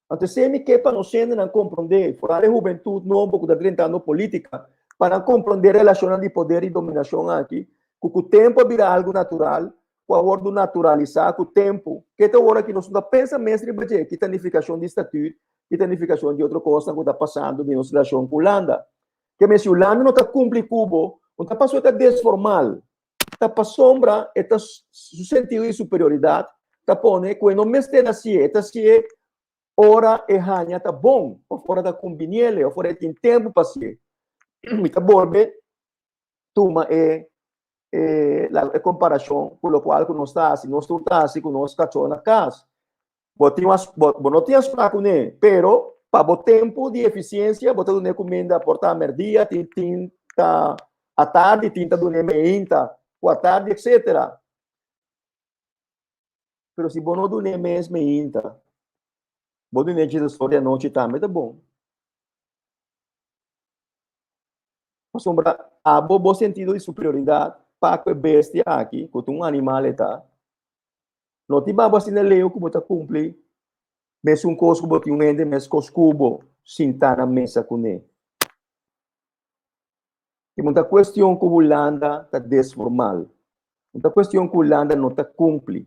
S5: Anto esei mi ke pa nos hendenan komprondé, foral e hubentut nobo ku ta drentando polítika, pa nan komprondé relashonnan di poder i dominashon aki, ku ku tempu a bira algu natural, ku a wòrdu naturalisá ku tempu. Ke ta ora ki nos no ta pensa mes riba dje, ki ta nifikashon di statüt, ki ta nifikashon di otro kosnan ku ta pasando den nos relashon ku Hulanda. Ke men si Hulanda no ta kumpli ku bo, no ta pasobra e ta desformal, ta pasobra e ta su sentido di superioridat ta pone ku e no mester hasié, e ta hasié ora e haña ta bon òf ora ta kumbiniel òf ora e tin tempu pa hasié. Mi ta bolbe tuma e e la e komparashon ku lokual ku nos ta hasi, nos tur ta hasi ku nos kachó na kas. Bo tin un bo bo no tin afsprak kuné, pero pa bo tempu di efisiensia bo ta dun'é kuminda por ta mèrdia, tin tin ta atardi, tin ta dun'é meinta ku atardi etsetera. Pero si bo no dun'é mes meinta, bo dun'é djes or di anochi tambe ta bon. Pasobra abo bo sentido di superioridat pa ku e bestia aki, ku ta un animal e ta, no tin babo asina leu ku bo ta kumpli mesun kos ku bo tin un hende meskos ku bo sintá na mesa kuné. I no ta kuestion ku Hulanda ta desformal, no ta kuestion ku Hulanda no ta kumpli,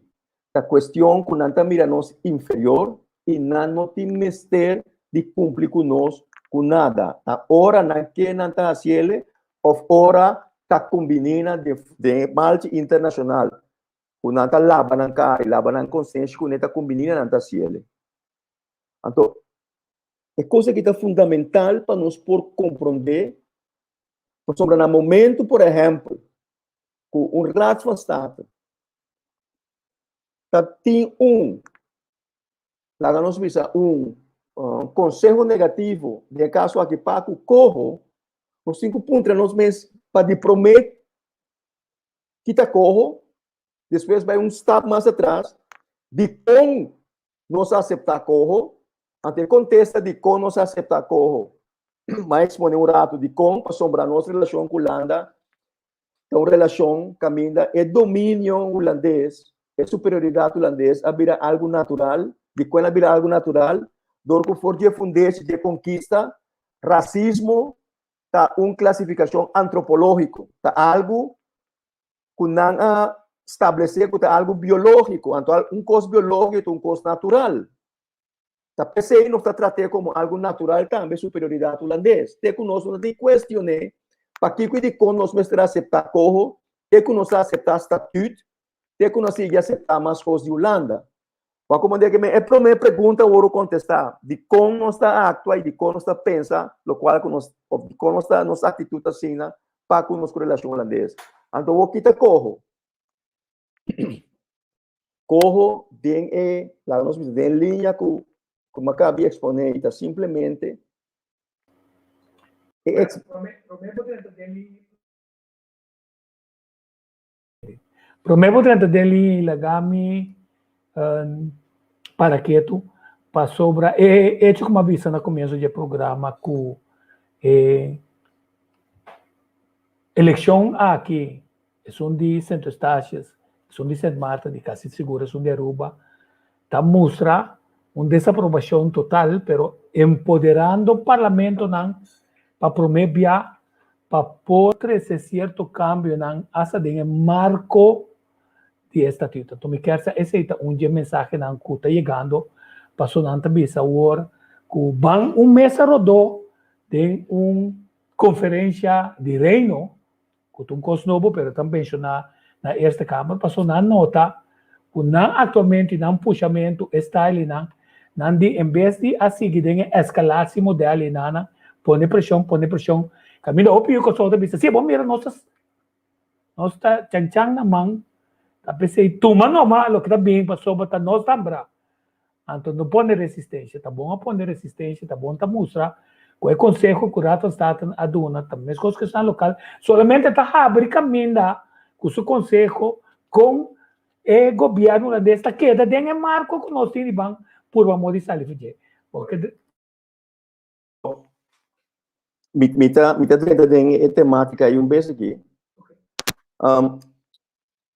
S5: ta kuestion ku nan ta mira nos inferior i nan no tin mester di kumpli ku nos ku nada. Ta ora nan ke nan ta hasiele òf ora ta kumbiní nan den e malchi internashonal ku nan ta laba nan kara i laba nan konsenshi kuné ta kumbiní nan nan ta hasiele. Anto, e kos aki ta fundamental pa nos por komprondé, pasobra na momento, por ehèmpel, ku un Raad van State ta tin un, laga nos bisa un konseho negativo, den e kaso aki pa ku koho, nos tin ku puntra nos mes pa di promé kita koho, despues bai un stap mas atras, dikon nos a aseptá koho? Anto e kontesta dikon nos a aseptá koho, m'a eksponé un ratu dikon, pasobra nos relashon ku Hulanda ta un relashon kaminda e dominio hulandes, e superioridat hulandes a bira algu natural. Dikon el a bira algu natural? Dor ku for di e fundeshi di e konkista, rasismo ta un klasifikashon antropológiko, ta algu ku nan a stablesé ku ta algu biológiko, anto un kos biológiko ta un kos natural. Ta p'esei nos ta trat'é komo algu natural tambe superioridat hulandes. Te ku nos no ta tin kuestion'é pakiko i dikon nos mester aseptá koho, te ku nos a aseptá statüt, te ku nos a sigui aseptá mas kos di Hulanda. Wak komo di e promé pregunta wòrdu kontestá, dikon nos ta aktua i dikon nos ta pensa lokual ku nos òf dikon nos ta nos aktitut asina pa ku nos ku relashon hulandes. Anto wou kita koho? Koho den e, laga nos bisa, den liña ku ku mi a kaba di eksponé i ta simplemente e eks.
S4: Promé bo drenta den liña. Promé bo drenta den liña i laga mi para ketu pasobra e hecho ku mi a bisa na komienso di e programa ku e elekshon aki Esun di Sint Eustatius, esun di Sint Maarten i kasi sigur esun di Aruba ta mustra. Un desaprobashon total, pero empoderando parlamentonan pa promé bia pa por trese sierto kambionan asta den e marko di e statuto. Anto mi kier sa esei ta un dje mensahenan ku ta yegando paso nan ta bisa awor ku ban un mesa rodó den un konferensha di reino ku ta un kos nobo pero ta menshoná na Eerste Kamer paso nan nota ku nan aktualmente nan pushamentu e style nan nan di en bes di a sigui den e eskalatie model i nan a pone preshon pone preshon kaminda hopi yu kòrsou ta bisa si bo mira nos ta nos ta chan chan na man ta p'esei tuma noma loke ta bin pasobra ta nos ta hambra. Anto no pone resistencia. Ta bon a pone resistencia, ta bon ta mustra cu e conseho cu Raad van State a duna ta mescos cu esnan local, solamente ta habri caminda cu su conseho con e gobierno hulandes ta keda den e marco cu nos tin di ban purba modo di sali for dje. Porque.
S5: Mi, mi ta, mi ta drenta den e temática aí un bes aqui. Um,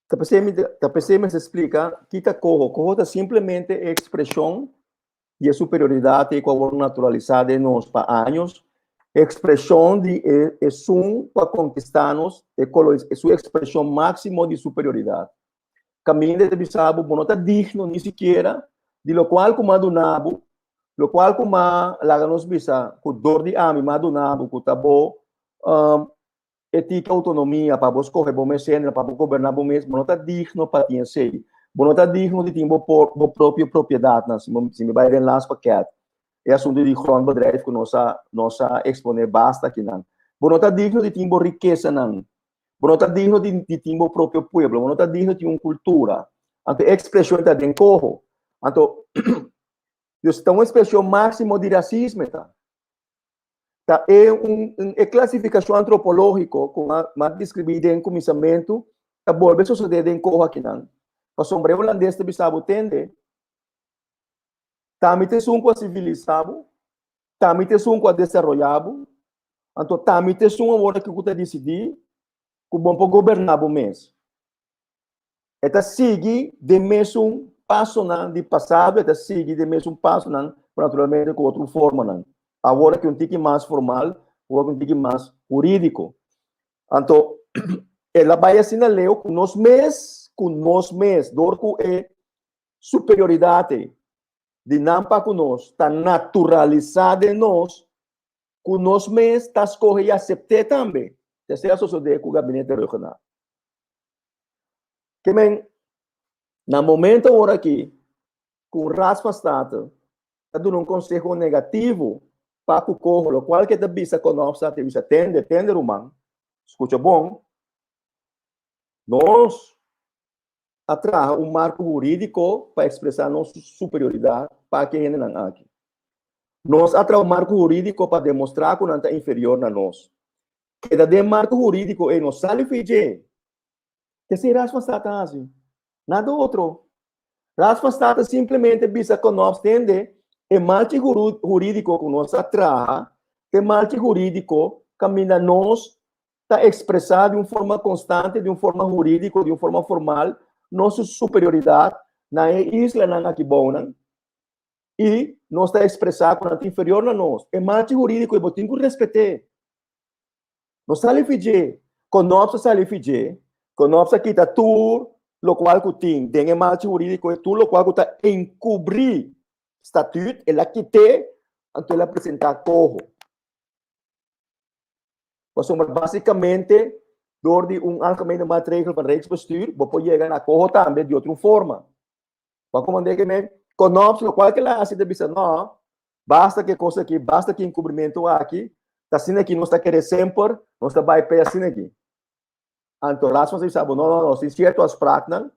S5: ta pensei mi ta pensei mi se explica kita coho. Coho ta simplemente e expresión di e superioridad e ku naturalizada den nos pa años. Expresión di e esun pa conquistanos, e coloniz, e su expresión máximo di superioridad. Caminda te bisabo, bo no ta digno ni siquiera di lo cual ku m'a dunabo, lo cual ku m'a laga nos bisa ku dor di ami m'a dunabo ku ta bo um, e tiki autonomia pa bo scoge bo mes hende, pa bo goberna bo mes, bo no ta digno pa tin esei. Bo no ta digno di tin bo, por, bo propio propiedadnan, si, si mi bai den laatste pakket. E asunto di grondbedrijf ku nos a, nos a expone basta akinan. Bo no ta digno di tin bo rikesanan. Bo no ta digno di, di tin bo propio pueblo. Bo no ta digno di tin un cultura. Anto e expresion ta den coho. Anto, dus ta un expresion maximo di racismo ta. Ta e un, un e clasificacion antropologico cu m'a, m'a describi den cuminsamentu ta bolbe sucede den coho akinan. Pasobra e hulandes ta bisa bo tende, ta mi ta esun cu a civilisa bo, ta mi ta esun cu a desaroya bo, anto ta mi ta esun awor aki cu ta dicidi cu bo por goberna bo mes. E ta sigui den mesun pasonan di pasado, e ta sigui den mesun pasonan, pero naturalmente ku otro formanan. Awor aki un tiki mas formal, awor aki un tiki mas hurídiko. Anto, el a bai asina leu ku nos mes, ku nos mes, dor ku e superioridat ei di nan pa ku nos ta naturalisá den nos, ku nos mes ta skohe i asept'é tambe. Esei a sosodé ku Gabinete Rhuggenaath. Ke men, na momento awor aki, ku un Raad van State ta duna un konseho negativo pa ku koho, lokual ke ta bisa Konopsa, ta bisa, Tende, tende ruman, skucha bon, nos a traha un marko hurídiko pa ekspresá nos superioridat pa ki hendenan aki. Nos a traha un marko hurídiko pa demostrá ku nan ta inferior na nos. Keda den marko hurídiko ei, no sali fi dje. Esei Raad van State a hasi. Nada otro. Raad van State simplemente bisa ku nos tende e malchi hurídiko ku nos a traha, ta e malchi hurídiko kaminda nos ta ekspresá di un forma konstante, di un forma hurídiko, di un forma formal, nos superioridat na e islanan aki bounan i nos ta ekspresá ku nan ta inferior na nos. E malchi hurídiko ei bo tin ku respet'é. No sali fi dje. Konops a sali fi dje. Konops a kita tur lokual ku tin den e malchi hurídiko ei, tur lokual ku ta enkubrí statüt, el a kit'é, anto el a presentá koho. Pasobra básicamente door di un algemene maatregel van Rijksbestuur bo por yega na coho tambe di otro forma. Bo a comprende que men Konops locual ke la hasi ta bisa no, basta ke kos aki, basta ke encubrimento aki, ta asina aki nos ta kere semper, nos ta bai pe asina aki. Anto Rasmus a bisa bo no, no, no, tin cierto afspraaknan,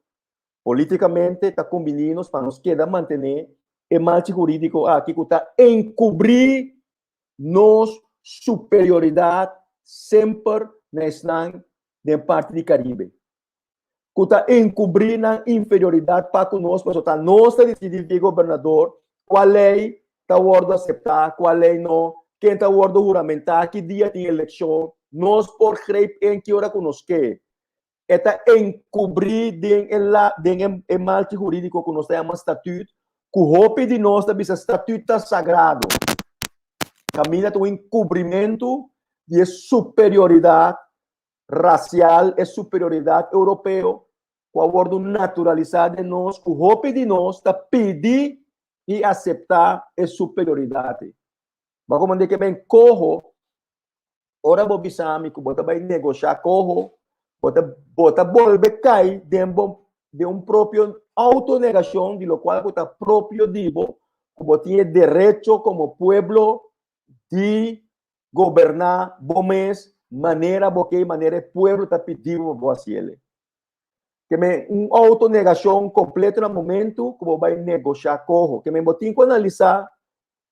S5: politicamente ta combini nos pa nos keda mantene e malchi huridico aki cu ta encubri nos superioridat semper na esnan den parti di Caribe, cu ta encubri nan inferioridat pa cu nos, pasobra ta nos ta dicidi di gobernador cua ley ta wordo acepta, cua ley no, ken ta wordo huramenta, ki dia tin eleccion, nos por greep in ki ora cu nos ke. E ta encubri den e la den e malchi huridico cu nos ta yama statuut. Ku hopi di nos ta bisa statüt ta sagrado. Kaminda ta un enkubrimentu di e superioridat rasial, e superioridat europeo ku a wòrdu naturalisá den nos, ku hopi di nos ta pidi i aseptá e superioridat ei. Bo a komand'é ke ben koho ora bo bisa mi ku bo ta bai negoshá koho, bo ta bo ta bolbe kai den bo den un propio autonegashon di lokual ku ta propio di bo, ku bo tin e derecho komo pueblo di goberná bo mes manera bo ke i manera e pueblo ta pidi bo pa bo hasi el. Ke men un autonegashon kompleto na momentu ku bo bai negoshá koho. Ke men bo tin ku analisá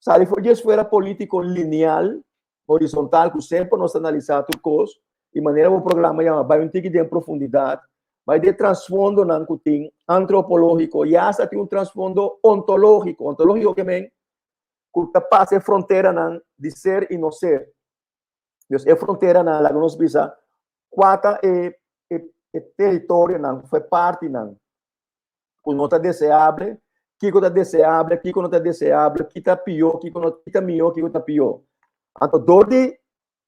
S5: Sali for di esfera polítiko lineal, horizontal, ku semper nos ta analisá tur kos, i manera bo programa yama bai un tiki den profundidat, bai den trasfondonan ku tin antropológiko i asta tin un trasfondo ontológiko. Ontológiko ke men ku ta pasa e fronteranan di ser i no ser. Dus e fronteranan, laga nos bisa, kua ta e e teritorionan ku e partinan ku no ta deseable, kiko ta deseable, kiko no ta deseable, ki ta pió, kiko no, ki ta mihó, kiko ta pió. Anto dor di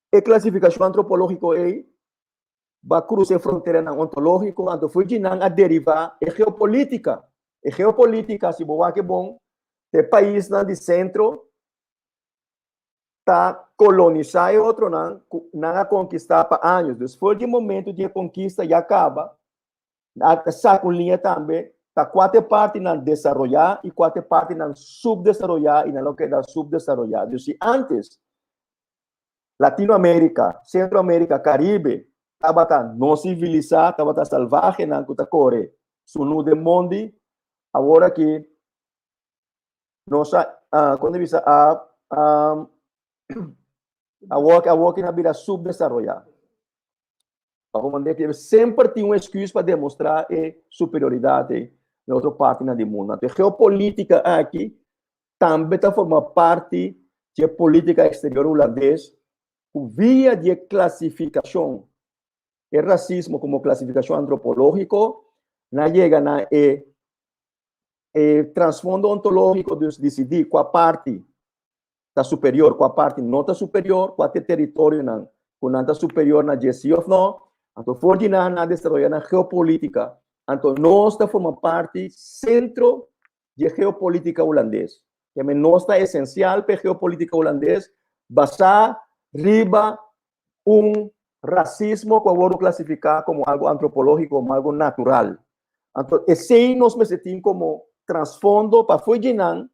S5: e klasifikashon antropológiko ei, ba krusa e fronteranan ontológiko, anto for di nan a derivá e geopolítika. E geopolítika, si bo wak e bon, ta e paisnan di sentro ta kolonisá e otronan ku nan a konkistá pa años. Dus for di e momento di e konkista ya kaba, A ta saca un liña tambe ta cua ta e partinan desaroya y cua ta e partinan subdesaroya y nan lo keda subdesaroya. Dus si antes Latinoamerica, Centroamerica, Caribe tabata no civilisa, tabata salvahenan cu ta core sunu den mondi, awor aki nos a, con ta bisa, a awor aki nan a bira subdesaroya. Pa komandé ke semper tin un excuse pa demostrá e superioridat ei na otro partinan di mundu. Anto e geopolítika aki tambe ta forma parti di e polítika eksterior hulandes ku via di e klasifikashon, e rasismo komo klasifikashon antropológiko, nan a yega na e e trasfondo ontológiko, dus disidí kua parti ta superior, kua parti no ta superior, kua ta e teritorionan ku nan ta superior na dje si òf no. Anto for di nan nan a desaroyá nan geopolítika. Anto nos ta forma parti sentro di e geopolítika hulandes. Keme nos ta esensial pa e geopolítika hulandes basá riba un rasismo ku a wòrdu klasifiká komo algu antropológiko, komo algu natural. Anto esei nos mester tin komo trasfondo pa for di nan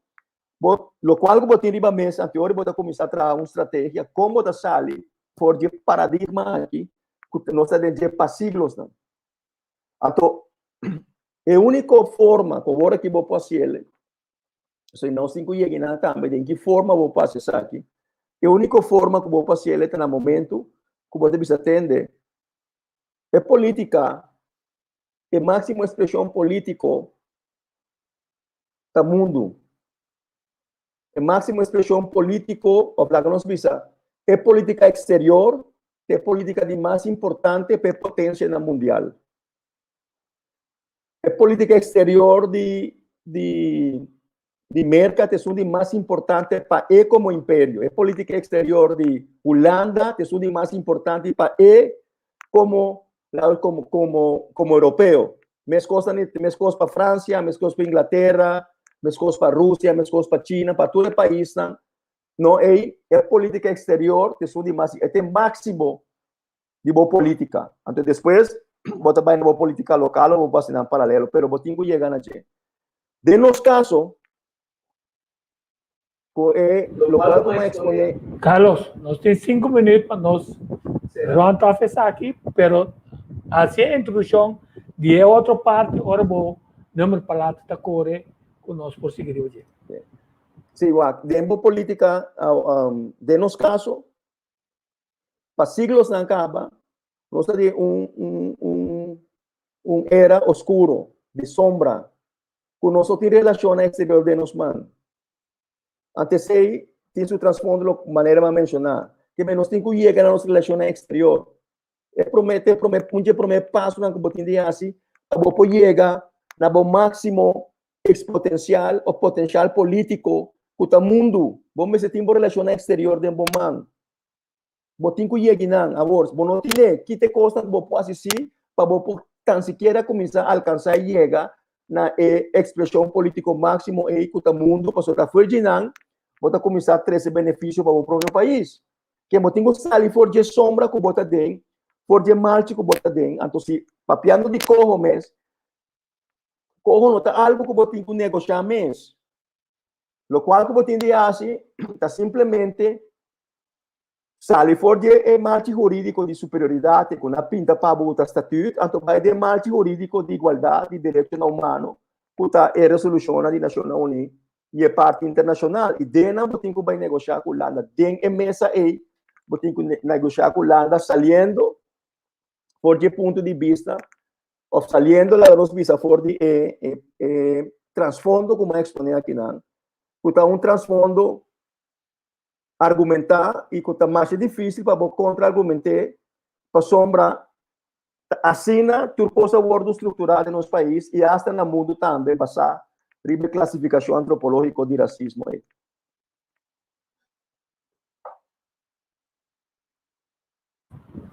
S5: Bo, lokual ku bo tin riba mesa anteor bo ta kuminsá traha un strategia kon bo ta sali for di e paradigma aki ku nos ta den dje pa siglosnan. Anto, e úniko forma ku awor aki bo por hasi el, pasobra nos tin ku yega einan tambe den ki forma bo por hasi esaki, e úniko forma ku bo por hasi el ta na momentu ku bo ta bisa tende e polítika, e máksimo ekspreshon polítiko ta mundu. E máksimo ekspreshon polítiko, òf laga nos bisa, e polítika eksterior ta e polítika di mas importante pa e potensianan mundial. E polítika eksterior di di di Merka ta esun di mas importante pa e komo imperio. E polítika eksterior di Hulanda ta esun di mas importante pa e komo komo komo komo europeo. Meskos ta meskos pa Fransia, meskos pa Inglaterra, meskos pa Rusia, meskos pa China, pa tur e paisnan. No ei e polítika eksterior ta esun di mas e ta e máksimo di bo polítika. Anto despues bo ta bai na bo polítika lokal o bo por hasi nan paralelo, pero bo tin ku yega na dje. Den nos kaso, Ku e lokual ku mi a eksponé.
S4: Carlos, nos tin sinku minuut pa nos rond off esaki, pero hasi e introduccion di e otro parti ora bo number palata ta kore ku nos por sigui riba dje.
S5: Sí, wak, den bo politica, den nos kaso, pa siglosnan kaba, nos ta den un, un, un, un era oscuro, di sombra, ku nos no tin relashon na exterior den nos man. Ante esei tin su trasfondo lo manera mi a menshoná, ke nos tin ku yega na nos relashonnan eksterior. E promé te promé un dje promé pasonan ku bo tin di hasi pa bo por yega na bo máksimo. ekspotensial òf potensial polítiko ku ta mundu. Bo mester tin bo relashonnan eksterior den bo man. Bo tin ku yegi nan. Awor, bo no tine, ki ta e kosnan ku bo por hasi si pa bo por tan sikiera kuminsá alkansá i yega na e ekspreshon polítiko máksimo ei ku ta mundu, pasobra ta for dje nan bo ta kuminsá trese benefisio pa bo propio pais. Ke bo tin ku sali for dje sombra ku bo ta den, for dje malchi ku bo ta den. Anto si papiando di koho mes, koho no ta algu ku bo tin ku negoshá mes. Lokual ku bo tin di hasi ta simplemente sali for di e malchi hurídiko di superioridat ku nan a pinta pa bo ku ta statüt, anto bai den e malchi hurídiko di igualdat di derechonan humano ku ta e resolushonnan di Nashonnan Uní i e parti internashonal. I den nan bo tin ku bai negoshá ku Hulanda. Den e mesa ei bo tin ku negoshá ku Hulanda saliendo for di e punto di bista òf saliendo laga nos bisa for di e e trasfondo ku mi a eksponé akinan ku ta un trasfondo argumentá i ku ta masha difísil pa bo kontra-argument'é pasobra ta asina tur kos a wòrdu strukturá den nos pais i asta na mundu tambe basá riba e klasifikashon antropológiko di rasismo ei.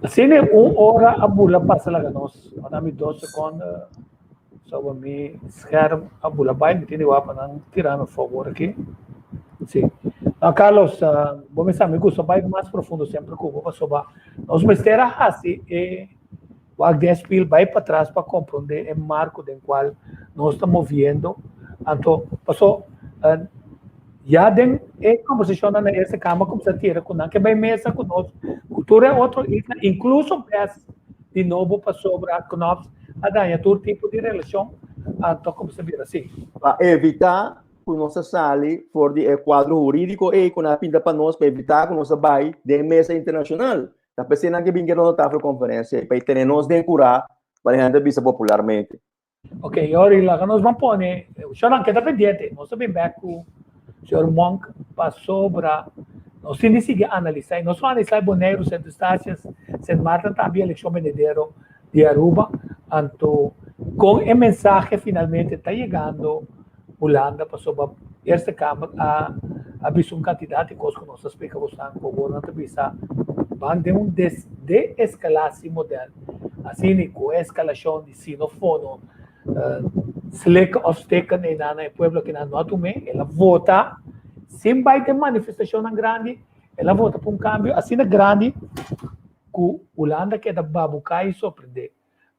S4: Asina un ora a bula pasa laga nos. Ora mi dos sekonde soba mi scherm a bula bai mi tin di wak pa nan tira mi favor aki. Si. No Carlos, bo mester mi gusta bai mas profundo semper ku bo pasobra nos mester a hasi e wak den spiel bai patras pa komprondé e marko den kual nos ta moviendo. Anto paso ya den e kombersashonnan na Eerste Kamer kumsa tira ku nan ke bai mesa ku nos ku tur e otro isla inkluso bes di nobo pasobra Knops a daña tur tipo di relashon anto kumsa bira si.
S5: Pa evitá ku nos a sali for di e kuadro hurídiko ei ku nan a pinta pa nos pa evitá ku nos a bai den mesa internashonal. Ta p'esei nan ke bin keda na tafel konferensia ei, pa e tene nos den kurá, manera nan ta bisa popularmente.
S4: Ok, i ora laga nos ban pone, shornan keda pendiente, nos ta bin bek ku señor Monk pasobra nos tin di sigui analisá i nos lo analisá e Boneiru, Sint Eustatius, Sint Maarten tambe i elekshon benidero di Aruba, anto kon e mensahe finalmente ta yegando Hulanda pasobra Eerste Kamer a a bisa un kantidat di kos ku nos a splika bosnan ku awor nan ta bisa ban den un des de-eskalatie model asina ku e eskalashon di sinofono slikken òf steken einan na e pueblo kinan no a tum'é el a vota sin bai den manifestashonnan grandi el a vota pa un kambio asina grandi ku Hulanda keda babuká i sorprendé.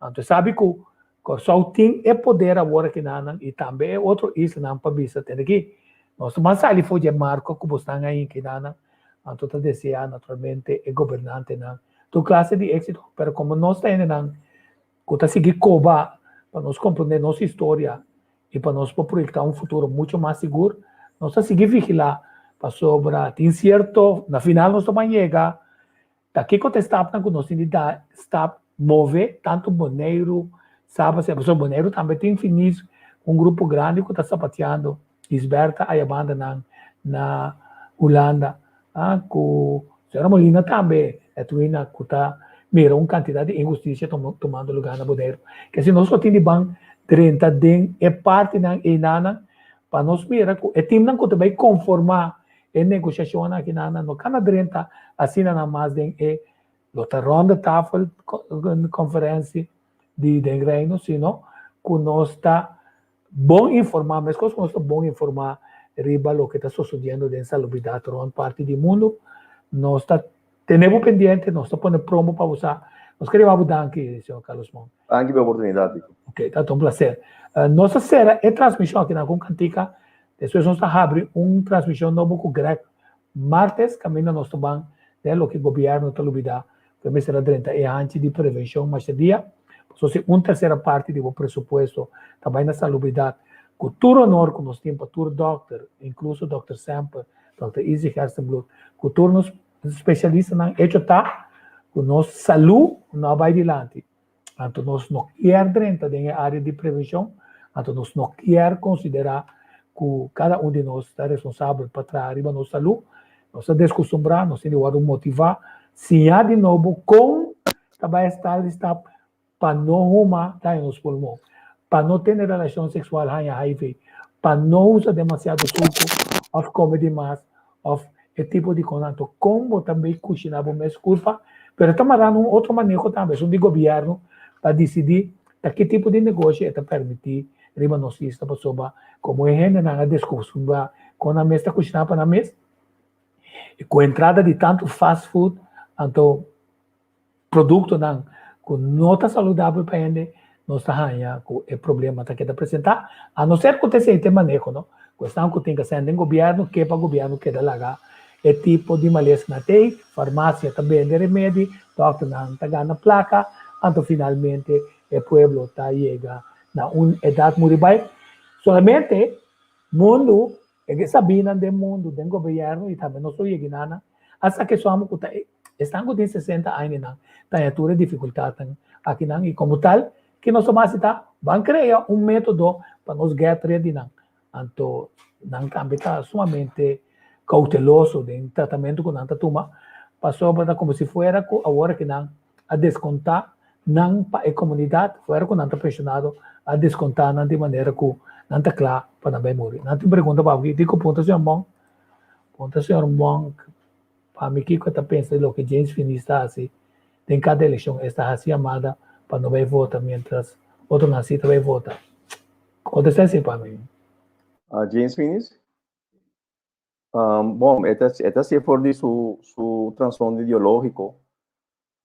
S4: Anto e sabi ku Kòrsou tin e poder awor aki nan i tambe e otro islanan pa bisa tende aki nos ta mas sali for di e marko ku bosnan a hinka nan. Anto ta deseá naturalmente e gobernantenan tur klase di éksito pero komo nos ta hendenan ku ta sigui koba pa nos komprondé nos historia i pa nos por proyektá un futuro mucho mas sigur nos ta sigui vigilá pasobra tin sierto na final nos ta ban yega Ta kiko ta e stapnan ku nos tin di da stap move tantu Boneiru, Saba, Saba, pasobra Boneiru tambe tin finis un grupo grandi ku ta sapateando Gisberta aya bandanan na Hulanda ah ku señora Molina tambe Edwina ku ta mira un kantidat di inhustisia tumando luga na Boneiru. Ke si nos lo tin di ban drenta den e partinan einanan pa nos mira ku e timnan ku ta bai konformá E negosiashonnan aki nan no kana drenta asina nan mas den e lo ta ronde tafel conferentie di den Reino sino ku nos ta bon informa meskos ku nos ta bon informa riba loke ta sosodiendo den salubridat rond parti di mundu nos ta tene bo pendiente nos ta pone promo pa bo sa nos kere wak bo danki señor Carlos Monk.
S5: Danki pa e oportunidat Rico.
S4: Ok ta un placer. Nos ta sera e transmision aki nan ku un kantika Despues nos ta habri un transmision nobo cu Greg martes caminda nos ta ban den loke gobierno ta lubida cu e mester a drenta e hanchi di prevencion masha dia pasobra si un tercera parti di bo presupuesto ta bay na salubridad cu tur honor cu nos tin pa tur dokter incluso dokter Semper, dokter Izzy Gerstenbluth cu tur nos specialistanan hecho ta cu nos salu no a bay dilanti. Anto nos no kier drenta den e área di prevenshon, anto nos no kier konsiderá ku kada un di nos ta responsabel pa traha riba nos salú. Nos ta deskustumbrá, nos tin di wòrdu motivá, siña di nobo kon ta bai stap di stap pa no huma daña nos pulmon, pa no tene relashon seksual haña HIV, pa no usa demasiado suku òf kome di mas òf e tipo di kosnan. Anto kon bo ta bay kushiná bo mes kurpa? Pero ta mará na un otro maneho tambe, esun di gobièrnu pa disidí ta ki tipo di negoshi e ta permití riba nos isla pasobra komo e hendenan a deskustumbrá kon nan mes ta kushiná pa nan mes i ku entrada di tantu fast food anto Produktonan ku no ta saludabel pa hende, nos ta haña ku e problema ta keda presentá, a no ser ku ta esei ta e maneho, no? Ku esnan ku tin ka sèn den gobièrnu ke pa gobièrnu keda laga e tipo di malesnan t'ei, farmasia ta bende remedi, dòkternan ta gana plaka, anto finalmente e pueblo ta yega na un edat muri bai. Solamente mundu E ke sabínan den mundu, den gobièrnu i tambe nos lo yeginanan, a sa ke soamo ku ta esnan ku tin 60 añanan ta haña tur e difikultatnan akinan i komo tal ke nos ta hasi ta ban krea un método pa nos get red di nan. Anto nan tambe ta sumamente kouteloso den tratamentu ku nan ta tuma pasobra ta komo si fuera ku awor aki nan a deskontá nan pa e komunidat, fuera ku nan ta penshonado, a deskontá nan di manera ku nan ta kla pa nan bai muri. Nan tin pregunta pa bo, diko puntra señor Monk, puntra señor Monk pa mi kiko e ta pensa di loke James Finies ta hasi den kada elekshon, es ta hasi yamada pa no bai vota mientras otronan si ta bai vota. Kontesta esei pa mi.
S5: James Finies? Bon, e ta e ta hasié for di su su trasfondo ideológiko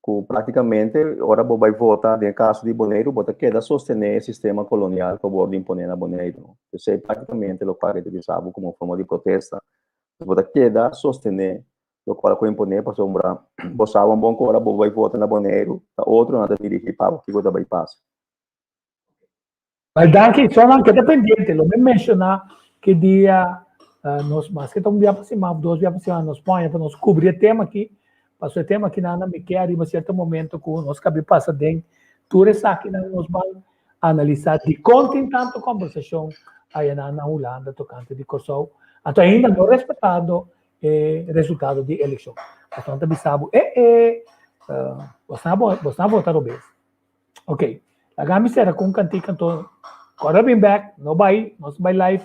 S5: ku práktikamente ora bo bai vota den e kaso di Boneiru bo ta keda sostené e sistema kolonial ku a wòrdu imponé na Boneiru. P'esei práktikamente lokual e ta bisa bo komo forma di protesta, bo ta keda sostené lokual ku a imponé pasobra bo sa bon bon ku ora bo bai vota na Boneiru ta otronan ta dirigí pa bo kiko ta bai pasa.
S4: Wel danki, sonan keda pendiente, lo mi menciona ki dia nos maske ta un bia pa siman of dos bia pa siman nos poña pa nos cubri e tema aki, pasobra e tema aki nan mi ke ariba cierto momento cu nos kabi pasa den tur esakinan nos ban analisa dicon tin tanto combersacion ayanan na Hulanda tocante di Corsou, anto ainda no respetando e resultado di eleccion. Pasobra nan ta bisa bo e e bosnan a vota robes. Ok, laga mi sera ku un kantika anto kòrda bin bèk, no bai, nos bai live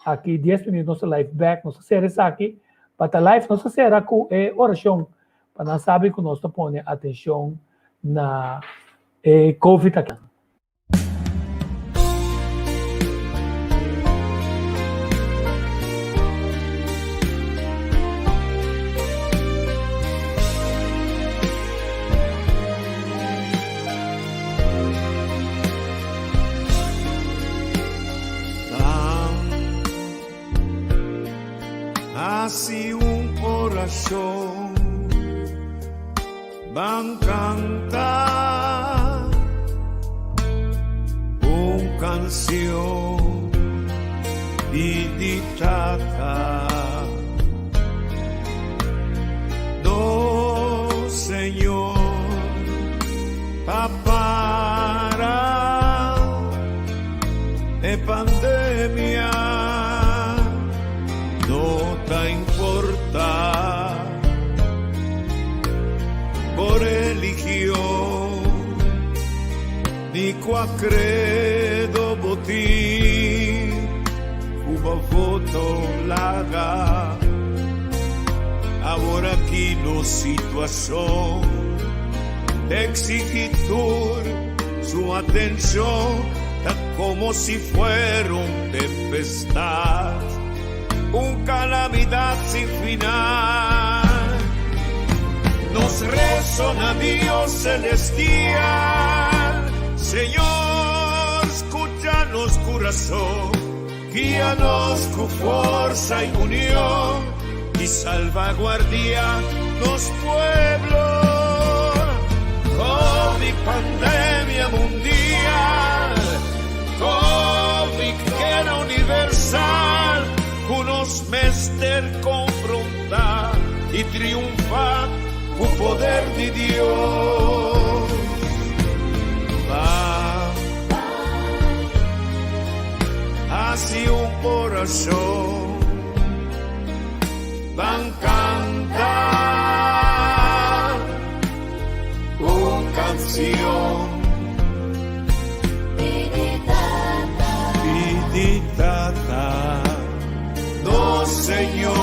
S4: aki dies minüt nos ta live bèk, nos ta sera esaki pa ta live nos ta sera ku e orashon pa nan sabi ku nos ta pone atenshon na e covid aki.
S2: Hasi un orashon, ban kanta un kansion di di Tata. Nos Señor pa para e pandemia no ta importa bo religion ni cua credo bo tin cu bo voto laga. Awor aki nos situacion ta exigi tur su atencion, ta como si fuera un tempestad, un calamidad sin final. Nos rezo na Dios celestial, Señor, scucha nos curazon. Guia nos ku forsa i union i salvaguardia nos pueblo. Covid pandemia mundial, Covid guera universal ku nos mester konfronta i triunfa ku poder di Dios. Hasi un orashon, ban kanta un kansion. Pidi Tata. Tata, nos Señor.